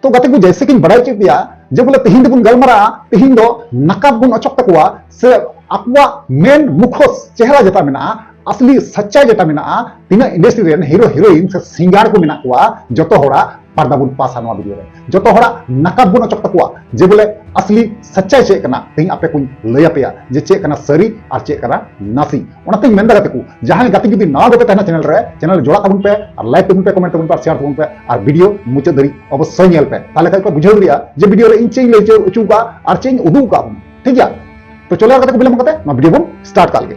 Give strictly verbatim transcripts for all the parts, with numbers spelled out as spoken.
ᱛᱚ ᱜᱟᱛᱮ ᱠᱚ, ᱡᱮᱭᱥᱮ ᱠᱤᱧ ᱵᱟᱲᱟᱭ ᱦᱚᱪᱚᱭᱮᱫ ᱯᱮᱭᱟ ᱡᱮ ᱵᱚᱞᱮ ᱛᱮᱦᱮᱧ ᱫᱚᱵᱚᱱ ᱜᱟᱞᱢᱟᱨᱟᱜᱼᱟ, ᱛᱮᱦᱮᱧ ᱫᱚ ᱱᱟᱠᱟᱵ ᱵᱚᱱ ᱚᱪᱚᱜ ᱛᱟᱠᱚᱣᱟ, ᱥᱮ ᱟᱠᱚᱣᱟᱜ ᱢᱮᱱ ᱢᱩᱠᱷᱚᱥ ᱪᱮᱦᱨᱟ ᱡᱮᱴᱟ ᱢᱮᱱᱟᱜᱼᱟ, ᱟᱥᱞᱤ ᱥᱟᱪᱪᱟᱭ ᱡᱮᱴᱟ ᱢᱮᱱᱟᱜᱼᱟ, ᱛᱤᱱᱟᱹᱜ ᱤᱱᱰᱟᱥᱴᱨᱤ ᱨᱮᱱ ᱦᱤᱨᱳ ᱦᱤᱨᱳᱭᱤᱱ ᱥᱮ ᱥᱤᱝᱜᱟᱨ ᱠᱚ ᱢᱮᱱᱟᱜ ᱠᱚᱣᱟ, ᱡᱚᱛᱚ ᱦᱚᱲᱟᱜ ᱯᱟᱨᱫᱟ ᱵᱚᱱ ᱯᱟᱥᱟ ᱱᱚᱣᱟ ᱵᱷᱤᱰᱤᱭᱳ ᱨᱮ᱾ ᱡᱚᱛᱚ ᱦᱚᱲᱟᱜ ᱱᱟᱠᱟᱵ ᱵᱚᱱ ᱚᱪᱚᱜ ᱛᱟᱠᱚᱣᱟ ᱡᱮ ᱵᱚᱞᱮ ᱟᱥᱞᱤ ᱥᱟᱪᱪᱟᱭ ᱪᱮᱫ ᱠᱟᱱᱟ᱾ ᱛᱮᱦᱮᱧ ᱟᱯᱮ ᱠᱚᱧ ᱞᱟᱹᱭ ᱟᱯᱮᱭᱟ ᱡᱮ ᱪᱮᱫ ᱠᱟᱱᱟ ᱥᱟᱹᱨᱤ ᱟᱨ ᱪᱮᱫ ᱠᱟᱱᱟ ᱱᱟᱥᱮ᱾ ᱚᱱᱟᱛᱮᱧ ᱢᱮᱱᱫᱟ ᱜᱟᱛᱮ ᱠᱚ, ᱡᱟᱦᱟᱸᱭ ᱜᱟᱛᱮ ᱡᱩᱫᱤ ᱱᱟᱣᱟ ᱜᱮᱯᱮ ᱛᱟᱦᱮᱱᱟ ᱪᱮᱱᱮᱞ ᱨᱮ, ᱪᱮᱱᱮᱞ ᱡᱚᱲᱟᱜ ᱛᱟᱵᱚᱱ ᱯᱮ ᱟᱨ ᱞᱟᱭᱤᱠ ᱛᱟᱵᱚᱱ ᱯᱮ, ᱠᱚᱢᱮᱱᱴ ᱛᱟᱵᱚᱱ ᱯᱮ ᱟᱨ ᱥᱮᱭᱟᱨ ᱛᱟᱵᱚᱱ ᱯᱮ ᱟᱨ ᱵᱷᱤᱰᱤᱭᱳ ᱢᱩᱪᱟᱹᱫ ᱫᱷᱟᱹᱨᱤᱡ ᱚᱵᱚᱥᱥᱳᱭ ᱧᱮᱞ ᱯᱮ᱾ ᱛᱟᱦᱞᱮ ᱠᱷᱟᱡ ᱯᱮ ᱵᱩᱡᱷᱟᱹᱣ ᱫᱟᱲᱮᱭᱟᱜᱼᱟ ᱡᱮ ᱵᱷᱤᱰᱤᱭᱳ ᱨᱮ ᱤᱧ ᱪᱮᱫ ᱤᱧ ᱞᱟᱹᱭ ᱦᱚᱪᱚ ᱦᱚᱪᱚ ᱠᱟᱜᱼᱟ ᱟᱨ ᱪᱮᱫ ᱤᱧ ᱩᱫᱩᱜ ᱠᱟᱜ ᱵᱚᱱᱟ᱾ ᱴᱷᱤᱠ ᱜᱮᱭᱟ? ᱛᱚ ᱪᱚᱞᱚ ᱟᱨ ᱠᱟᱛᱮ ᱠᱚ ᱵᱤᱞᱚᱢ ᱠᱟᱛᱮ ᱱᱚᱣᱟ ᱵᱷᱤᱰᱤᱭᱳ ᱵᱚᱱ ᱥᱴᱟᱨᱴ ᱠᱟᱜ ᱞᱮᱜᱮ᱾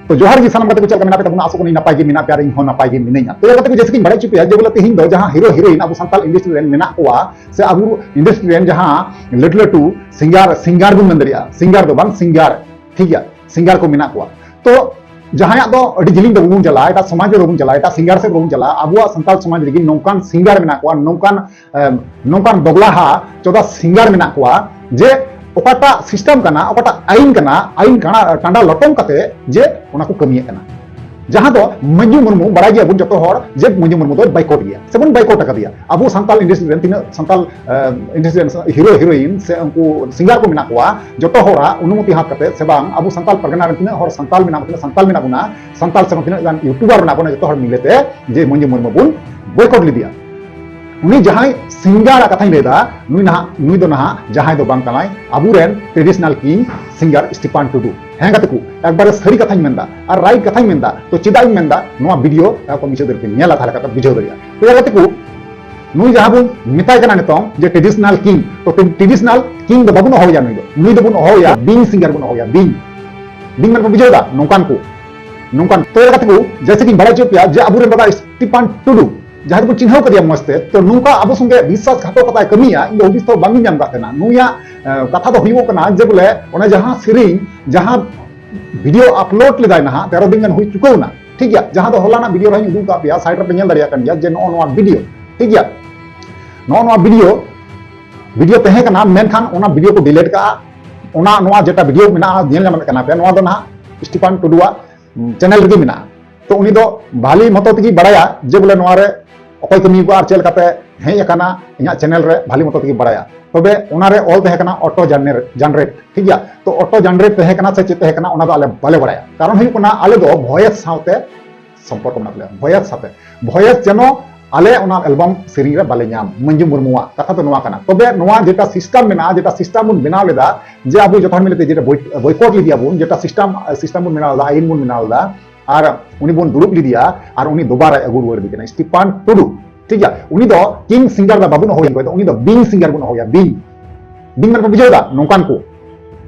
ᱛᱚ ᱡᱚᱦᱟᱨ ᱜᱮ ᱥᱟᱱᱟᱢ ᱜᱟᱛᱮ ᱠᱚ, ᱪᱮᱫ ᱞᱮᱠᱟ ᱢᱮᱱᱟᱜ ᱯᱮ ᱛᱟᱵᱚᱱᱟ? ᱟᱥᱚᱜ ᱠᱟᱹᱱᱟᱹᱧ ᱱᱟᱯᱟᱭ ᱜᱮ ᱢᱮᱱᱟᱜ ᱯᱮᱭᱟ ᱟᱨ ᱤᱧ ᱦᱚᱸ ᱱᱟᱯᱟᱭ ᱜᱮ ᱢᱤᱱᱟᱹᱧᱟ᱾ ᱛᱚ ᱜᱟᱛᱮ ᱠᱚ, ᱡᱮᱭᱥᱮ ᱠᱤᱧ ᱵᱟᱲᱟᱭ ᱦᱚᱪᱚ ᱯᱮᱭᱟ ᱡᱮ ᱵᱚᱞᱮ ᱛᱮᱦᱮᱧ ᱫᱚ ᱡᱟᱦᱟᱸ ᱦᱤᱨᱳ ᱦᱤᱨᱳᱭᱤᱱ ᱟᱵᱚ ᱥᱟᱱᱛᱟᱲ ᱤᱱᱰᱟᱥᱴᱨᱤ ᱨᱮᱱ ᱢᱮᱱᱟᱜ ᱠᱚᱣᱟ, ᱥᱮ ᱟᱵᱚ ᱤᱱᱰᱟᱥᱴᱨᱤ ᱨᱮᱱ ᱡᱟᱦᱟᱸ ᱞᱟᱹᱴᱩ ᱞᱟᱹᱴᱩ ᱥᱤᱝᱜᱟᱨ, ᱥᱤᱝᱜᱟᱨ ᱵᱚᱱ ᱢᱮᱱ ᱫᱟᱲᱮᱭᱟᱜᱼᱟ, ᱥᱤᱝᱜᱟᱨ ᱫᱚ ᱵᱟᱝ, ᱥᱤᱝᱜᱟᱨ, ᱴᱷᱤᱠ ᱜᱮᱭᱟ, ᱥᱤᱝᱜᱟᱨ ᱠᱚ ᱢᱮᱱᱟᱜ ᱠᱚᱣᱟ᱾ ᱛᱚ ᱡᱟᱦᱟᱸᱭᱟᱜ ᱫᱚ ᱟᱹᱰᱤ ᱡᱤᱞᱤᱧ ᱫᱚ ᱵᱟᱵᱚᱱ ᱪᱟᱞᱟᱜᱼᱟ, ᱮᱴᱟᱜ ᱥᱚᱢᱟᱡᱽ ᱨᱮ ᱵᱟᱵᱚᱱ ᱪᱟᱞᱟᱜᱼᱟ, ᱮᱴᱟᱜ ᱥᱤᱝᱜᱟᱨ ᱥᱮᱫ ᱵᱟᱵᱚᱱ ᱪᱟᱞᱟᱜᱼᱟ, ᱟᱵᱚᱣᱟᱜ ᱥᱟᱱᱛᱟᱲ ᱥᱚᱢᱟᱡᱽ ᱨᱮᱜᱮ ᱱᱚᱝᱠᱟᱱ ᱥᱤᱝᱜᱟᱨ ᱢᱮᱱᱟᱜ ᱠᱚᱣᱟ, ᱱᱚᱝᱠᱟᱱ ᱮᱢ, ᱱᱚᱝᱠᱟᱱ ᱫᱚᱜᱽᱞᱟᱦᱟ ᱪᱚᱫᱟ ᱥᱤᱝᱜᱟᱨ ᱢᱮᱱᱟᱜ ᱠᱚᱣᱟ ᱡᱮ ᱚᱠᱟᱴᱟᱜ ᱥᱤᱥᱴᱮᱢ ᱠᱟᱱᱟ, ᱚᱠᱟᱴᱟᱜ ᱟᱭᱤᱱ ᱠᱟᱱᱟ, ᱟᱭᱤᱱ ᱠᱟᱱᱟ, ᱴᱟᱸᱰᱟ ᱞᱚᱴᱚᱢ ᱠᱟᱛᱮ ᱡᱮ ᱚᱱᱟ ᱠᱚ ᱠᱟᱹᱢᱤᱭᱮᱫ ᱠᱟᱱᱟ᱾ ᱡᱟᱦᱟᱸ ᱫᱚ ᱢᱟᱹᱱᱡᱩ ᱢᱩᱨᱢᱩ, ᱵᱟᱲᱟᱭ ᱜᱮᱭᱟᱵᱚᱱ ᱡᱚᱛᱚ ᱦᱚᱲ ᱡᱮ ᱢᱟᱹᱱᱡᱩ ᱢᱩᱨᱢᱩ ᱫᱚᱭ ᱵᱟᱭᱠᱚᱴ ᱜᱮᱭᱟ ᱥᱮᱵᱚᱱ ᱵᱟᱭᱠᱚᱴ ᱟᱠᱟᱫᱮᱭᱟ᱾ ᱟᱵᱚ ᱥᱟᱱᱛᱟᱲ ᱤᱱᱰᱟᱥᱴᱨᱤ ᱨᱮᱱ ᱛᱤᱱᱟᱹᱜ ᱥᱟᱱᱛᱟᱲ, ᱮ, ᱤᱱᱰᱟᱥᱴᱨᱤ ᱨᱮᱱ ᱦᱤᱨᱳ ᱦᱤᱨᱳᱭᱤᱱ ᱥᱮ ᱩᱱᱠᱩ ᱥᱤᱝᱜᱟᱨ ᱠᱚ ᱢᱮᱱᱟᱜ ᱠᱚᱣᱟ, ᱡᱚᱛᱚ ᱦᱚᱲᱟᱜ ᱚᱱᱩᱢᱚᱛᱤ ᱦᱟᱛ ᱠᱟᱛᱮ ᱥᱮ ᱵᱟᱝ, ᱟᱵᱚ ᱥᱟᱱᱛᱟᱲ ᱯᱟᱨᱜᱟᱱᱟ ᱨᱮᱱ ᱛᱤᱱᱟᱹᱜ ᱦᱚᱲ ᱥᱟᱱᱛᱟᱲ ᱢᱮᱱᱟᱜ ᱵᱚᱱᱟ, ᱛᱤᱱᱟᱹᱜ ᱥᱟᱱᱛᱟᱞ ᱢᱮᱱᱟᱜ ᱵᱚᱱᱟ, ᱥᱟᱱᱛᱟᱲ ᱥᱮ ᱵᱟᱝ ᱛᱤᱱᱟᱹᱜ ᱜᱟᱱ ᱤᱭᱩᱴᱩᱵᱟᱨ ᱢᱮᱱᱟᱜ ᱵᱚᱱᱟ, ᱡᱚᱛᱚ ᱦᱚᱲ ᱢᱤᱞᱮ ᱛᱮ ᱡᱮ ᱢᱟᱹᱱᱡᱩ ᱢᱩᱨᱢᱩ ᱵᱚᱱ ᱵᱚᱭᱠᱚᱴ ᱞᱮᱫᱮᱭᱟ᱾ ᱩᱱᱤ ᱡᱟᱦᱟᱸᱭ ᱥᱤᱝᱜᱟᱨᱟᱜ ᱠᱟᱛᱷᱟᱧ ᱞᱟᱹᱭᱫᱟ, ᱱᱩᱭ ᱱᱟᱦᱟᱜ, ᱱᱩᱭ ᱫᱚ ᱱᱟᱦᱟᱜ ᱡᱟᱦᱟᱸᱭ ᱫᱚ ᱵᱟᱝ ᱠᱟᱱᱟᱭ, ᱟᱵᱚᱨᱮᱱ ᱴᱨᱮᱰᱤᱥᱚᱱᱟᱞ ᱠᱤᱝ ᱥᱤᱝᱜᱟᱨ ᱥᱴᱤᱯᱟᱱ ᱴᱩᱰᱩ᱾ ᱦᱮᱸ ᱜᱟᱛᱮ ᱠᱚ, ᱮᱠᱵᱟᱨᱮ ᱥᱟᱹᱨᱤ ᱠᱟᱛᱷᱟᱧ ᱢᱮᱱᱫᱟ ᱟᱨ ᱨᱟᱭᱤᱴ ᱠᱟᱛᱷᱟᱧ ᱢᱮᱱᱫᱟ᱾ ᱛᱚ ᱪᱮᱫᱟᱜ ᱤᱧ ᱢᱮᱱᱫᱟ, ᱱᱚᱣᱟ ᱵᱷᱤᱰᱤᱭᱳ ᱮᱠᱫᱚᱢ ᱢᱩᱪᱟᱹᱫ ᱫᱷᱟᱹᱨᱤᱡ ᱯᱮ ᱧᱮᱞᱟ, ᱛᱟᱦᱞᱮ ᱠᱷᱟᱱ ᱯᱮ ᱵᱩᱡᱷᱟᱹᱣ ᱫᱟᱲᱮᱭᱟᱜᱼᱟ᱾ ᱛᱚ ᱜᱟᱛᱮ ᱠᱚ, ᱱᱩᱭ ᱡᱟᱦᱟᱸ ᱵᱚᱱ ᱢᱮᱛᱟᱭ ᱠᱟᱱᱟ ᱱᱤᱛᱚᱝ ᱡᱮ ᱴᱨᱮᱰᱤᱥᱚᱱᱟᱞ ᱠᱤᱝ, ᱛᱚ ᱴᱨᱮᱰᱤᱥᱚᱱᱟᱞ ᱠᱤᱝ ᱫᱚ ᱵᱟᱵᱚᱱ ᱦᱚᱦᱚᱭᱟ ᱱᱩᱭ ᱫᱚ, ᱱᱩᱭ ᱫᱚᱵᱚᱱ ᱦᱚᱦᱚᱭᱟ ᱵᱤᱝ ᱥᱤᱝᱜᱟᱨ ᱵᱚᱱ ᱦᱚᱦᱚᱭᱟ, ᱵᱤᱝ᱾ ᱵᱤᱝ ᱢᱟᱱᱮ ᱯᱮ ᱵᱩᱡᱷᱟᱹᱣ ᱫᱟ, ᱱᱚᱝᱠᱟᱱ ᱠᱚ, ᱱᱚᱝᱠᱟᱱ᱾ ᱛᱚ ᱜᱟᱛᱮ ᱠᱚ, ᱡᱮᱭᱥᱮ ᱠᱤᱧ ᱵᱟᱲᱟᱭ ᱦᱚᱪᱚ ᱯᱮᱭᱟ ᱡᱮ ᱟᱵᱚᱨᱮᱱ ᱫᱟᱫᱟ ᱥᱴᱤᱯᱟᱱ ᱴᱩᱰᱩ, ᱡᱟᱦᱟᱸᱭ ᱫᱚᱵᱚᱱ ᱪᱤᱱᱦᱟᱹᱣ ᱠᱟᱫᱮᱭᱟ ᱢᱚᱸᱡᱽ ᱛᱮ, ᱛᱚ ᱱᱚᱝᱠᱟ ᱟᱵᱚ ᱥᱚᱸᱜᱮ ᱵᱤᱥᱥᱟᱥ ᱜᱷᱟᱛᱚᱠᱚᱛᱟᱭ ᱠᱟᱹᱢᱤᱭᱟ, ᱤᱧ ᱫᱚ ᱦᱩᱫᱤᱥ ᱛᱮ ᱵᱟᱝ ᱤᱧ ᱧᱟᱢ ᱠᱟᱜ ᱛᱟᱦᱮᱱᱟ᱾ ᱱᱩᱭᱟᱜ, ᱮ, ᱠᱟᱛᱷᱟ ᱫᱚ ᱦᱩᱭᱩᱜ ᱠᱟᱱᱟ ᱡᱮ ᱵᱚᱞᱮ ᱚᱱᱟ ᱡᱟᱦᱟᱸ ᱥᱮᱨᱮᱧ, ᱡᱟᱦᱟᱸ ᱵᱷᱤᱰᱤᱭᱳ ᱟᱯᱞᱳᱰ ᱞᱮᱫᱟᱭ ᱱᱟᱦᱟᱜ, ᱛᱮᱨᱚ ᱫᱤᱱ ᱜᱟᱱ ᱦᱩᱭ ᱪᱩᱠᱟᱹᱣ ᱮᱱᱟ, ᱴᱷᱤᱠ ᱜᱮᱭᱟ, ᱡᱟᱦᱟᱸ ᱫᱚ ᱦᱚᱞᱟᱱᱟᱜ ᱵᱷᱤᱰᱤᱭᱳ ᱨᱮᱦᱚᱸᱧ ᱩᱫᱩᱜ ᱠᱟᱜ ᱯᱮᱭᱟ, ᱥᱟᱭᱤᱰ ᱨᱮᱯᱮ ᱧᱮᱞ ᱫᱟᱲᱮᱭᱟᱜ ᱠᱟᱱ ᱜᱮᱭᱟ ᱡᱮ ᱱᱚᱜᱼᱚ ᱱᱚᱣᱟ ᱵᱷᱤᱰᱤᱭᱳ, ᱴᱷᱤᱠ ᱜᱮᱭᱟ, ᱱᱚᱜᱼᱚ ᱱᱚᱣᱟ ᱵᱷᱤᱰᱤᱭᱳ, ᱵᱷᱤᱰᱤᱭᱳ ᱛᱟᱦᱮᱸ ᱠᱟᱱᱟ, ᱢᱮᱱᱠᱷᱟᱱ ᱚᱱᱟ ᱵᱷᱤᱰᱤᱭᱳ ᱠᱚ ᱰᱤᱞᱤᱴ ᱠᱟᱜᱼᱟ᱾ ᱚᱱᱟ, ᱱᱚᱣᱟ ᱡᱮᱴᱟ ᱵᱷᱤᱰᱤᱭᱳ ᱢᱮᱱᱟᱜᱼᱟ, ᱧᱮᱞ ᱧᱟᱢᱮᱫ ᱠᱟᱱᱟ ᱯᱮ, ᱱᱚᱣᱟ ᱫᱚ ᱱᱟᱦᱟᱜ ᱥᱴᱤᱯᱟᱱ ᱴᱩᱰᱩᱣᱟᱜ ᱪᱮᱱᱮᱞ ᱨᱮᱜᱮ ᱢᱮᱱᱟᱜᱼᱟ᱾ ᱛᱚ ᱩᱱᱤ ᱫᱚ ᱵᱷᱟᱞᱤ ᱢᱚᱛᱚ ᱛᱮᱜᱮ ᱵᱟᱲᱟᱭᱟ ᱡᱮ ᱵᱚᱞᱮ ᱱᱚᱣᱟ ᱨᱮ ᱚᱠᱚᱭ ᱠᱟᱹᱢᱤ ᱠᱚ ᱟᱨ ᱪᱮᱫ ᱞᱮᱠᱟᱛᱮ ᱦᱮᱡ ᱟᱠᱟᱱᱟ ᱤᱧᱟᱹᱜ ᱪᱮᱱᱮᱞ ᱨᱮ ᱵᱷᱟᱞᱤ ᱢᱚᱛᱚ ᱛᱮᱜᱮ ᱵᱟᱲᱟᱭᱟ᱾ ᱛᱚᱵᱮ ᱚᱱᱟᱨᱮ ᱚᱞ ᱛᱟᱦᱮᱸ ᱠᱟᱱᱟ ᱚᱴᱳ ᱡᱮᱱᱟᱨᱮᱴ, ᱴᱷᱤᱠ ᱜᱮᱭᱟ? ᱛᱚ ᱚᱴᱳ ᱡᱮᱱᱟᱨᱮᱴ ᱛᱟᱦᱮᱸ ᱠᱟᱱᱟ ᱥᱮ ᱪᱮᱫ ᱛᱟᱦᱮᱸ ᱠᱟᱱᱟ, ᱚᱱᱟ ᱫᱚ ᱟᱞᱮ ᱵᱟᱞᱮ ᱵᱟᱲᱟᱭᱟ᱾ ᱠᱟᱨᱚᱱ ᱦᱩᱭᱩᱜ ᱠᱟᱱᱟ, ᱟᱞᱮ ᱫᱚ ᱵᱷᱚᱭᱮᱥ ᱥᱟᱶᱛᱮ ᱥᱚᱢᱯᱚᱨᱠᱚ ᱢᱮᱱᱟᱜ ᱛᱟᱞᱮᱭᱟ, ᱵᱷᱚᱭᱮᱥ ᱥᱟᱛᱮ, ᱵᱷᱚᱭᱮᱥ ᱡᱮᱱᱚ ᱟᱞᱮ ᱚᱱᱟ ᱮᱞᱵᱟᱢ ᱥᱮᱨᱮᱧ ᱨᱮ ᱵᱟᱞᱮ ᱧᱟᱢ, ᱢᱚᱧᱡᱩ ᱢᱩᱨᱢᱩᱣᱟᱜ ᱠᱟᱛᱷᱟ ᱫᱚ ᱱᱚᱣᱟ ᱠᱟᱱᱟ᱾ ᱛᱚᱵᱮ ᱱᱚᱣᱟ ᱡᱮᱴᱟ ᱥᱤᱥᱴᱮᱢ ᱢᱮᱱᱟᱜᱼᱟ, ᱡᱮᱴᱟ ᱥᱤᱥᱴᱮᱢ ᱵᱚᱱ ᱵᱮᱱᱟᱣ ᱞᱮᱫᱟ, ᱡᱮ ᱟᱵᱚ ᱡᱚᱛᱚ ᱦᱚᱲ ᱢᱤᱞᱮ ᱛᱮ ᱡᱮᱴᱟ ᱵᱚᱭ-, ᱵᱚᱭᱠᱚᱴ ᱞᱮᱫᱮᱭᱟ ᱵᱚᱱ, ᱡᱮᱴᱟ ᱥᱤᱥᱴᱮᱢ, ᱥᱤᱥᱴᱮᱢ ᱵᱚᱱ ᱵᱮᱱᱟᱣ ᱞᱮᱫᱟ, ᱟᱭᱤᱱ ᱵᱚᱱ ᱵᱮᱱᱟᱣ ᱞᱮᱫᱟ, ᱟᱨ ᱩᱱᱤ ᱵᱚᱱ ᱫᱩᱲᱩᱵ ᱞᱮᱫᱮᱭᱟ, ᱟᱨ ᱩᱱᱤ ᱫᱚᱵᱟᱨᱟᱭ ᱟᱹᱜᱩ ᱨᱩᱣᱟᱹᱲ ᱮᱫᱮ ᱠᱟᱱᱟ, ᱥᱴᱤᱯᱟᱱ ᱴᱩᱰᱩ, ᱴᱷᱤᱠ ᱜᱮᱭᱟ? ᱩᱱᱤ ᱫᱚ ᱠᱤᱝ ᱥᱤᱝᱜᱟᱨ ᱫᱚ ᱵᱟᱵᱚᱱ ᱦᱚᱦᱚᱭᱟ, ᱩᱱᱤ ᱫᱚ ᱵᱤᱝ ᱥᱤᱝᱜᱟᱨ ᱵᱚᱱ ᱦᱚᱦᱚᱭᱟ, ᱵᱤᱝ᱾ ᱵᱤᱝ ᱢᱟᱱᱮ ᱯᱮ ᱵᱩᱡᱷᱟᱹᱣ ᱫᱟ? ᱱᱚᱝᱠᱟᱱ ᱠᱚ,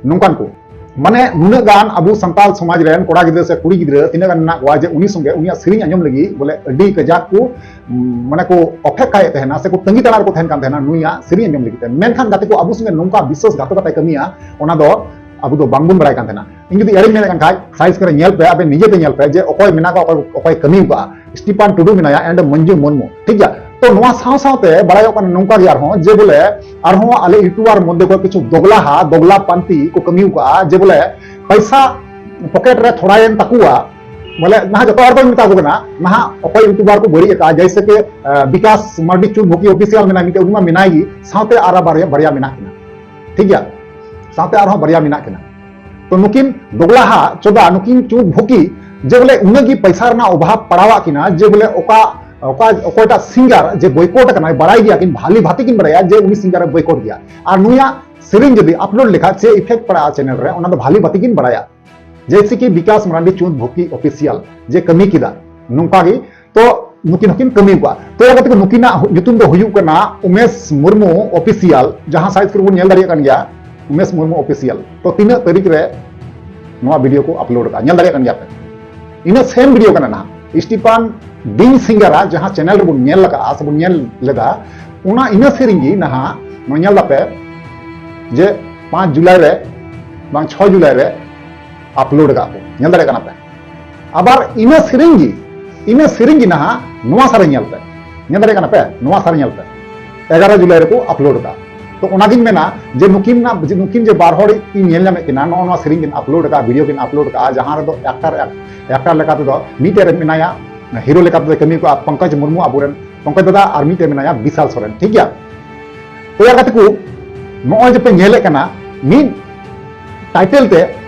ᱱᱚᱝᱠᱟᱱ ᱠᱚ᱾ ᱢᱟᱱᱮ ᱱᱩᱱᱟᱹᱜ ᱜᱟᱱ ᱟᱵᱚ ᱥᱟᱱᱛᱟᱲ ᱥᱚᱢᱟᱡᱽ ᱨᱮᱱ ᱠᱚᱲᱟ ᱜᱤᱫᱽᱨᱟᱹ ᱥᱮ ᱠᱩᱲᱤ ᱜᱤᱫᱽᱨᱟᱹ ᱛᱤᱱᱟᱹᱜ ᱜᱟᱱ ᱢᱮᱱᱟᱜ ᱠᱚᱣᱟ ᱡᱮ ᱩᱱᱤ ᱥᱚᱸᱜᱮ ᱩᱱᱤᱭᱟᱜ ᱥᱮᱨᱮᱧ ᱟᱸᱡᱚᱢ ᱞᱟᱹᱜᱤᱫ ᱵᱚᱞᱮ ᱟᱹᱰᱤ ᱠᱟᱡᱟᱠ ᱠᱚ, ᱩᱢ, ᱢᱟᱱᱮ ᱠᱚ ᱚᱯᱮᱠᱷᱟᱭᱮᱫ ᱛᱟᱦᱮᱱᱟ ᱥᱮ ᱠᱚ ᱛᱟᱺᱜᱤ ᱛᱟᱲᱟᱜ ᱨᱮᱠᱚ ᱛᱟᱦᱮᱱ ᱠᱟᱱ ᱛᱟᱦᱮᱱᱟ ᱱᱩᱭᱟᱜ ᱥᱮᱨᱮᱧ ᱟᱸᱡᱚᱢ ᱞᱟᱹᱜᱤᱫ ᱛᱮ᱾ ᱢᱮᱱᱠᱷᱟᱱ ᱜᱟᱛᱮ ᱠᱚ, ᱟᱵᱚ ᱥᱚᱸᱜᱮ ᱱᱚᱝᱠᱟ ᱵᱤᱥᱣᱟᱥᱜᱷᱟᱛᱚᱠᱚᱛᱟᱭ ᱠᱟᱹᱢᱤᱭᱟ, ᱚᱱᱟ ᱫᱚ ᱟᱵᱚ ᱫᱚ ᱵᱟᱝᱵᱚᱱ ᱵᱟᱲᱟᱭ ᱠᱟᱱ ᱛᱟᱦᱮᱱᱟ᱾ ᱤᱧ ᱡᱩᱫᱤ ᱮᱲᱮᱧ ᱢᱮᱱᱮᱫ ᱠᱟᱱ ᱠᱷᱟᱡ, ᱥᱟᱭᱤᱡ ᱠᱚᱨᱮ ᱧᱮᱞ ᱯᱮ, ᱟᱵᱮᱱ ᱱᱤᱡᱮ ᱛᱮ ᱧᱮᱞ ᱯᱮ ᱡᱮ ᱚᱠᱚᱭ ᱢᱮᱱᱟᱜ ᱠᱚᱣᱟ, ᱚᱠᱚᱭ, ᱚᱠᱚᱭ ᱠᱟᱹᱢᱤ ᱠᱟᱜᱼᱟ᱾ ᱥᱴᱤᱯᱟᱱ ᱴᱩᱰᱩ ᱢᱮᱱᱟᱭᱟ and ᱢᱚᱧᱡᱩ ᱢᱩᱨᱢᱩ, ᱴᱷᱤᱠ ᱜᱮᱭᱟ? ᱛᱚ ᱱᱚᱣᱟ ᱥᱟᱶ ᱥᱟᱶᱛᱮ ᱵᱟᱲᱟᱭᱚᱜ ᱠᱟᱱᱟ ᱱᱚᱝᱠᱟ ᱜᱮ ᱟᱨᱦᱚᱸ ᱡᱮ ᱵᱚᱞᱮ ᱟᱨᱦᱚᱸ ᱟᱞᱮ ᱤᱭᱩᱴᱩᱵᱟᱨ ᱢᱚᱫᱽᱫᱷᱮ ᱠᱷᱚᱱ ᱠᱤᱪᱷᱩ ᱫᱚᱜᱽᱞᱟ ᱦᱟ, ᱫᱚᱜᱽᱞᱟ ᱯᱟᱱᱛᱤ ᱠᱚ ᱠᱟᱹᱢᱤ ᱠᱟᱜᱼᱟ, ᱡᱮ ᱵᱚᱞᱮ ᱯᱚᱭᱥᱟ ᱯᱚᱠᱮᱴ ᱨᱮ ᱛᱷᱚᱲᱟᱭᱮᱱ ᱛᱟᱠᱚᱣᱟ, ᱵᱚᱞᱮ ᱱᱟᱦᱟᱜ ᱡᱚᱛᱚ ᱦᱚᱲ ᱫᱚᱧ ᱢᱮᱛᱟ ᱠᱚ ᱠᱟᱱᱟ, ᱱᱟᱦᱟᱜ ᱚᱠᱚᱭ ᱤᱭᱩᱴᱩᱵᱟᱨ ᱠᱚ ᱵᱟᱹᱲᱤᱡ ᱟᱠᱟᱫᱼᱟ, ᱡᱮᱭᱥᱮ ᱠᱤ, ᱟᱸ, ᱵᱤᱠᱟᱥ ᱢᱟᱨᱰᱤ ᱪᱩᱱ ᱵᱷᱩᱠᱤ ᱚᱯᱷᱤᱥᱤᱭᱟᱞ ᱢᱮᱱᱟᱭ ᱢᱤᱫᱴᱮᱡ, ᱩᱱᱤ ᱢᱟ ᱢᱮᱱᱟᱭ ᱜᱮ, ᱥᱟᱶᱛᱮ ᱟᱨ ᱵᱟᱨᱭᱟ, ᱵᱟᱨᱭᱟ ᱢᱮᱱᱟᱜ ᱠᱤᱱᱟ, ᱴᱷᱤᱠ ᱜᱮᱭᱟ? ᱥᱟᱶᱛᱮ ᱟᱨᱦᱚᱸ ᱵᱟᱨᱭᱟ ᱢᱮᱱᱟᱜ ᱠᱤᱱᱟ᱾ ᱛᱚ ᱱᱩᱠᱤᱱ ᱫᱚᱜᱽᱞᱟ ᱦᱟ ᱪᱚᱫᱟ, ᱱᱩᱠᱤᱱ ᱪᱩᱱ ᱵᱷᱩᱠᱤ, ᱡᱮ ᱵᱚᱞᱮ ᱩᱱᱟᱹᱜ ᱜᱮ ᱯᱚᱭᱥᱟ ᱨᱮᱱᱟᱜ ᱚᱵᱷᱟᱵ ᱯᱟᱲᱟᱣᱟᱜ ᱠᱤᱱᱟ, ᱡᱮ ᱵᱚᱞᱮ ᱚᱠᱟ, ᱚᱠᱟ, ᱚᱠᱚᱭᱴᱟᱜ ᱥᱤᱝᱜᱟᱨ ᱡᱮ ᱵᱚᱭᱠᱚᱴ ᱟᱠᱟᱱᱟᱭ, ᱵᱟᱲᱟᱭ ᱜᱮᱭᱟ ᱠᱤᱱ, ᱵᱷᱟᱞᱤ ᱵᱷᱟᱛᱤ ᱠᱤᱱ ᱵᱟᱲᱟᱭᱟ ᱡᱮ ᱩᱱᱤ ᱥᱤᱝᱜᱟᱨ ᱮ ᱵᱚᱭᱠᱚᱴ ᱜᱮᱭᱟ᱾ ᱟᱨ ᱱᱩᱭᱟᱜ ᱥᱮᱨᱮᱧ ᱡᱩᱫᱤ ᱟᱯᱞᱳᱰ ᱞᱮᱠᱷᱟᱡ ᱪᱮᱫ ᱤᱯᱷᱮᱠᱴ ᱯᱟᱲᱟᱜᱼᱟ ᱪᱮᱱᱮᱞ ᱨᱮ, ᱚᱱᱟ ᱫᱚ ᱵᱷᱟᱞᱤ ᱵᱷᱟᱛᱤ ᱠᱤᱱ ᱵᱟᱲᱟᱭᱟ᱾ ᱡᱮᱭᱥᱮ ᱠᱤ ᱵᱤᱠᱟᱥ ᱢᱟᱨᱟᱱᱰᱤ ᱪᱩᱸᱫ ᱵᱷᱩᱠᱤ ᱚᱯᱷᱤᱥᱤᱭᱟᱞ ᱡᱮ ᱠᱟᱹᱢᱤ ᱠᱮᱫᱟ, ᱱᱚᱝᱠᱟ ᱜᱮ᱾ ᱛᱚ ᱱᱩᱠᱤᱱ ᱦᱚᱸᱠᱤᱱ ᱠᱟᱹᱢᱤ ᱠᱚᱣᱟ᱾ ᱛᱚ ᱜᱟᱛᱮ ᱠᱚ, ᱱᱩᱠᱤᱱᱟᱜ ᱦᱩ-, ᱧᱩᱛᱩᱢ ᱫᱚ ᱦᱩᱭᱩᱜ ᱠᱟᱱᱟ ᱩᱢᱮᱥ ᱢᱩᱨᱢᱩ ᱚᱯᱷᱤᱥᱤᱭᱟᱞ, ᱡᱟᱦᱟᱸ ᱥᱟᱭᱤᱡ ᱠᱚᱨᱮ ᱵᱚᱱ ᱧᱮᱞ ᱫᱟᱲᱮᱭᱟᱜ ᱠᱟᱱ ᱜᱮᱭᱟ, ᱩᱢᱮᱥ ᱢᱩᱨᱢᱩ ᱚᱯᱷᱤᱥᱤᱭᱟᱞ᱾ ᱛᱚ ᱛᱤᱱᱟᱹᱜ ᱛᱟᱹᱨᱤᱠᱷ ᱨᱮ ᱱᱚᱣᱟ ᱵᱷᱤᱰᱤᱭᱳ ᱠᱚ ᱟᱯᱞᱳᱰ ᱠᱟᱜᱼᱟ, ᱧᱮᱞ ᱫᱟᱲᱮᱭᱟᱜ ᱠᱟᱱ ᱜᱮᱭᱟ ᱯᱮ᱾ ᱤᱱᱟᱹ ᱥᱮᱢ ᱵᱷᱤᱰᱤᱭᱳ ᱠᱟᱱᱟ ᱱᱟᱦᱟᱜ, ᱥᱴᱤᱯᱟᱱ ᱵᱤᱝ ᱥᱤᱝᱜᱟᱨᱟ ᱡᱟᱦᱟᱸ ᱪᱮᱱᱮᱞ ᱨᱮᱵᱚᱱ ᱧᱮᱞ ᱟᱠᱟᱫᱼᱟ ᱥᱮᱵᱚᱱ ᱧᱮᱞ ᱞᱮᱫᱟ, ᱚᱱᱟ ᱤᱱᱟᱹ ᱥᱮᱨᱮᱧ ᱜᱮ ᱱᱟᱦᱟᱜ ᱱᱚᱣᱟ ᱧᱮᱞ ᱫᱟᱯᱮ ᱡᱮ ᱯᱟᱸᱪ ᱡᱩᱞᱟᱭ ᱨᱮ ᱵᱟᱝ ᱪᱷᱚᱭ ᱡᱩᱞᱟᱭ ᱨᱮ ᱟᱯᱞᱳᱰ ᱟᱠᱟᱫ ᱠᱚ, ᱧᱮᱞ ᱫᱟᱲᱮᱭᱟᱜ ᱠᱟᱱᱟ ᱯᱮ᱾ ᱟᱵᱟᱨ ᱤᱱᱟᱹ ᱥᱮᱨᱮᱧ ᱜᱮ, ᱤᱱᱟᱹ ᱥᱮᱨᱮᱧ ᱜᱮ ᱱᱟᱦᱟᱜ ᱱᱚᱣᱟ ᱥᱟᱨᱮ ᱧᱮᱞ ᱯᱮ, ᱧᱮᱞ ᱫᱟᱲᱮᱭᱟᱜ ᱠᱟᱱᱟ ᱯᱮ, ᱱᱚᱣᱟ ᱥᱟᱨᱮ ᱧᱮᱞ ᱯᱮ, ᱮᱜᱟᱨᱚ ᱡᱩᱞᱟᱭ ᱨᱮᱠᱚ ᱟᱯᱞᱳᱰ ᱟᱠᱟᱫ᱾ ᱛᱚ ᱚᱱᱟᱜᱤᱧ ᱢᱮᱱᱟ ᱡᱮ ᱱᱩᱠᱤᱱ ᱱᱟᱜ, ᱡᱮ ᱱᱩᱠᱤᱱ ᱡᱮ ᱵᱟᱨ ᱦᱚᱲ ᱤᱧ ᱧᱮᱞ ᱧᱟᱢᱮᱫ ᱠᱤᱱᱟ, ᱱᱚᱜᱼᱚ ᱱᱚᱣᱟ ᱥᱮᱨᱮᱧ ᱠᱤᱱ ᱟᱯᱞᱳᱰ ᱟᱠᱟᱫᱼᱟ, ᱵᱷᱤᱰᱤᱭᱳ ᱠᱤᱱ ᱟᱯᱞᱳᱰ ᱟᱠᱟᱫᱼᱟ, ᱡᱟᱦᱟᱸ ᱨᱮᱫᱚ ᱮᱠᱴᱟᱨ, ᱮᱠᱴᱟᱨ ᱞᱮᱠᱟ ᱛᱮᱫᱚ ᱢᱤᱫᱴᱮᱱ ᱨᱮ ᱢᱮᱱᱟᱭᱟ, ᱦᱤᱨᱳ ᱞᱮᱠᱟ ᱛᱮᱫᱚ ᱠᱟᱹᱢᱤ ᱠᱚᱜᱼᱟ ᱯᱚᱝᱠᱚᱡᱽ ᱢᱩᱨᱢᱩ, ᱟᱵᱚᱨᱮᱱ ᱯᱚᱝᱠᱚᱡᱽ ᱫᱟᱫᱟ ᱟᱨ ᱢᱤᱫᱴᱮᱱ ᱢᱮᱱᱟᱭᱟ ᱵᱤᱥᱟᱞ ᱥᱚᱨᱮᱱ, ᱴᱷᱤᱠ ᱜᱮᱭᱟ᱾ ᱛᱚ ᱭᱟᱨ ᱜᱟᱛᱮ ᱠᱚ, ᱱᱚᱜᱼᱚᱭ ᱡᱮ ᱯᱮ ᱧᱮᱞᱮᱫ ᱠᱟᱱᱟ ᱢᱤᱫ ᱴᱟᱭᱴᱮᱞ ᱛᱮ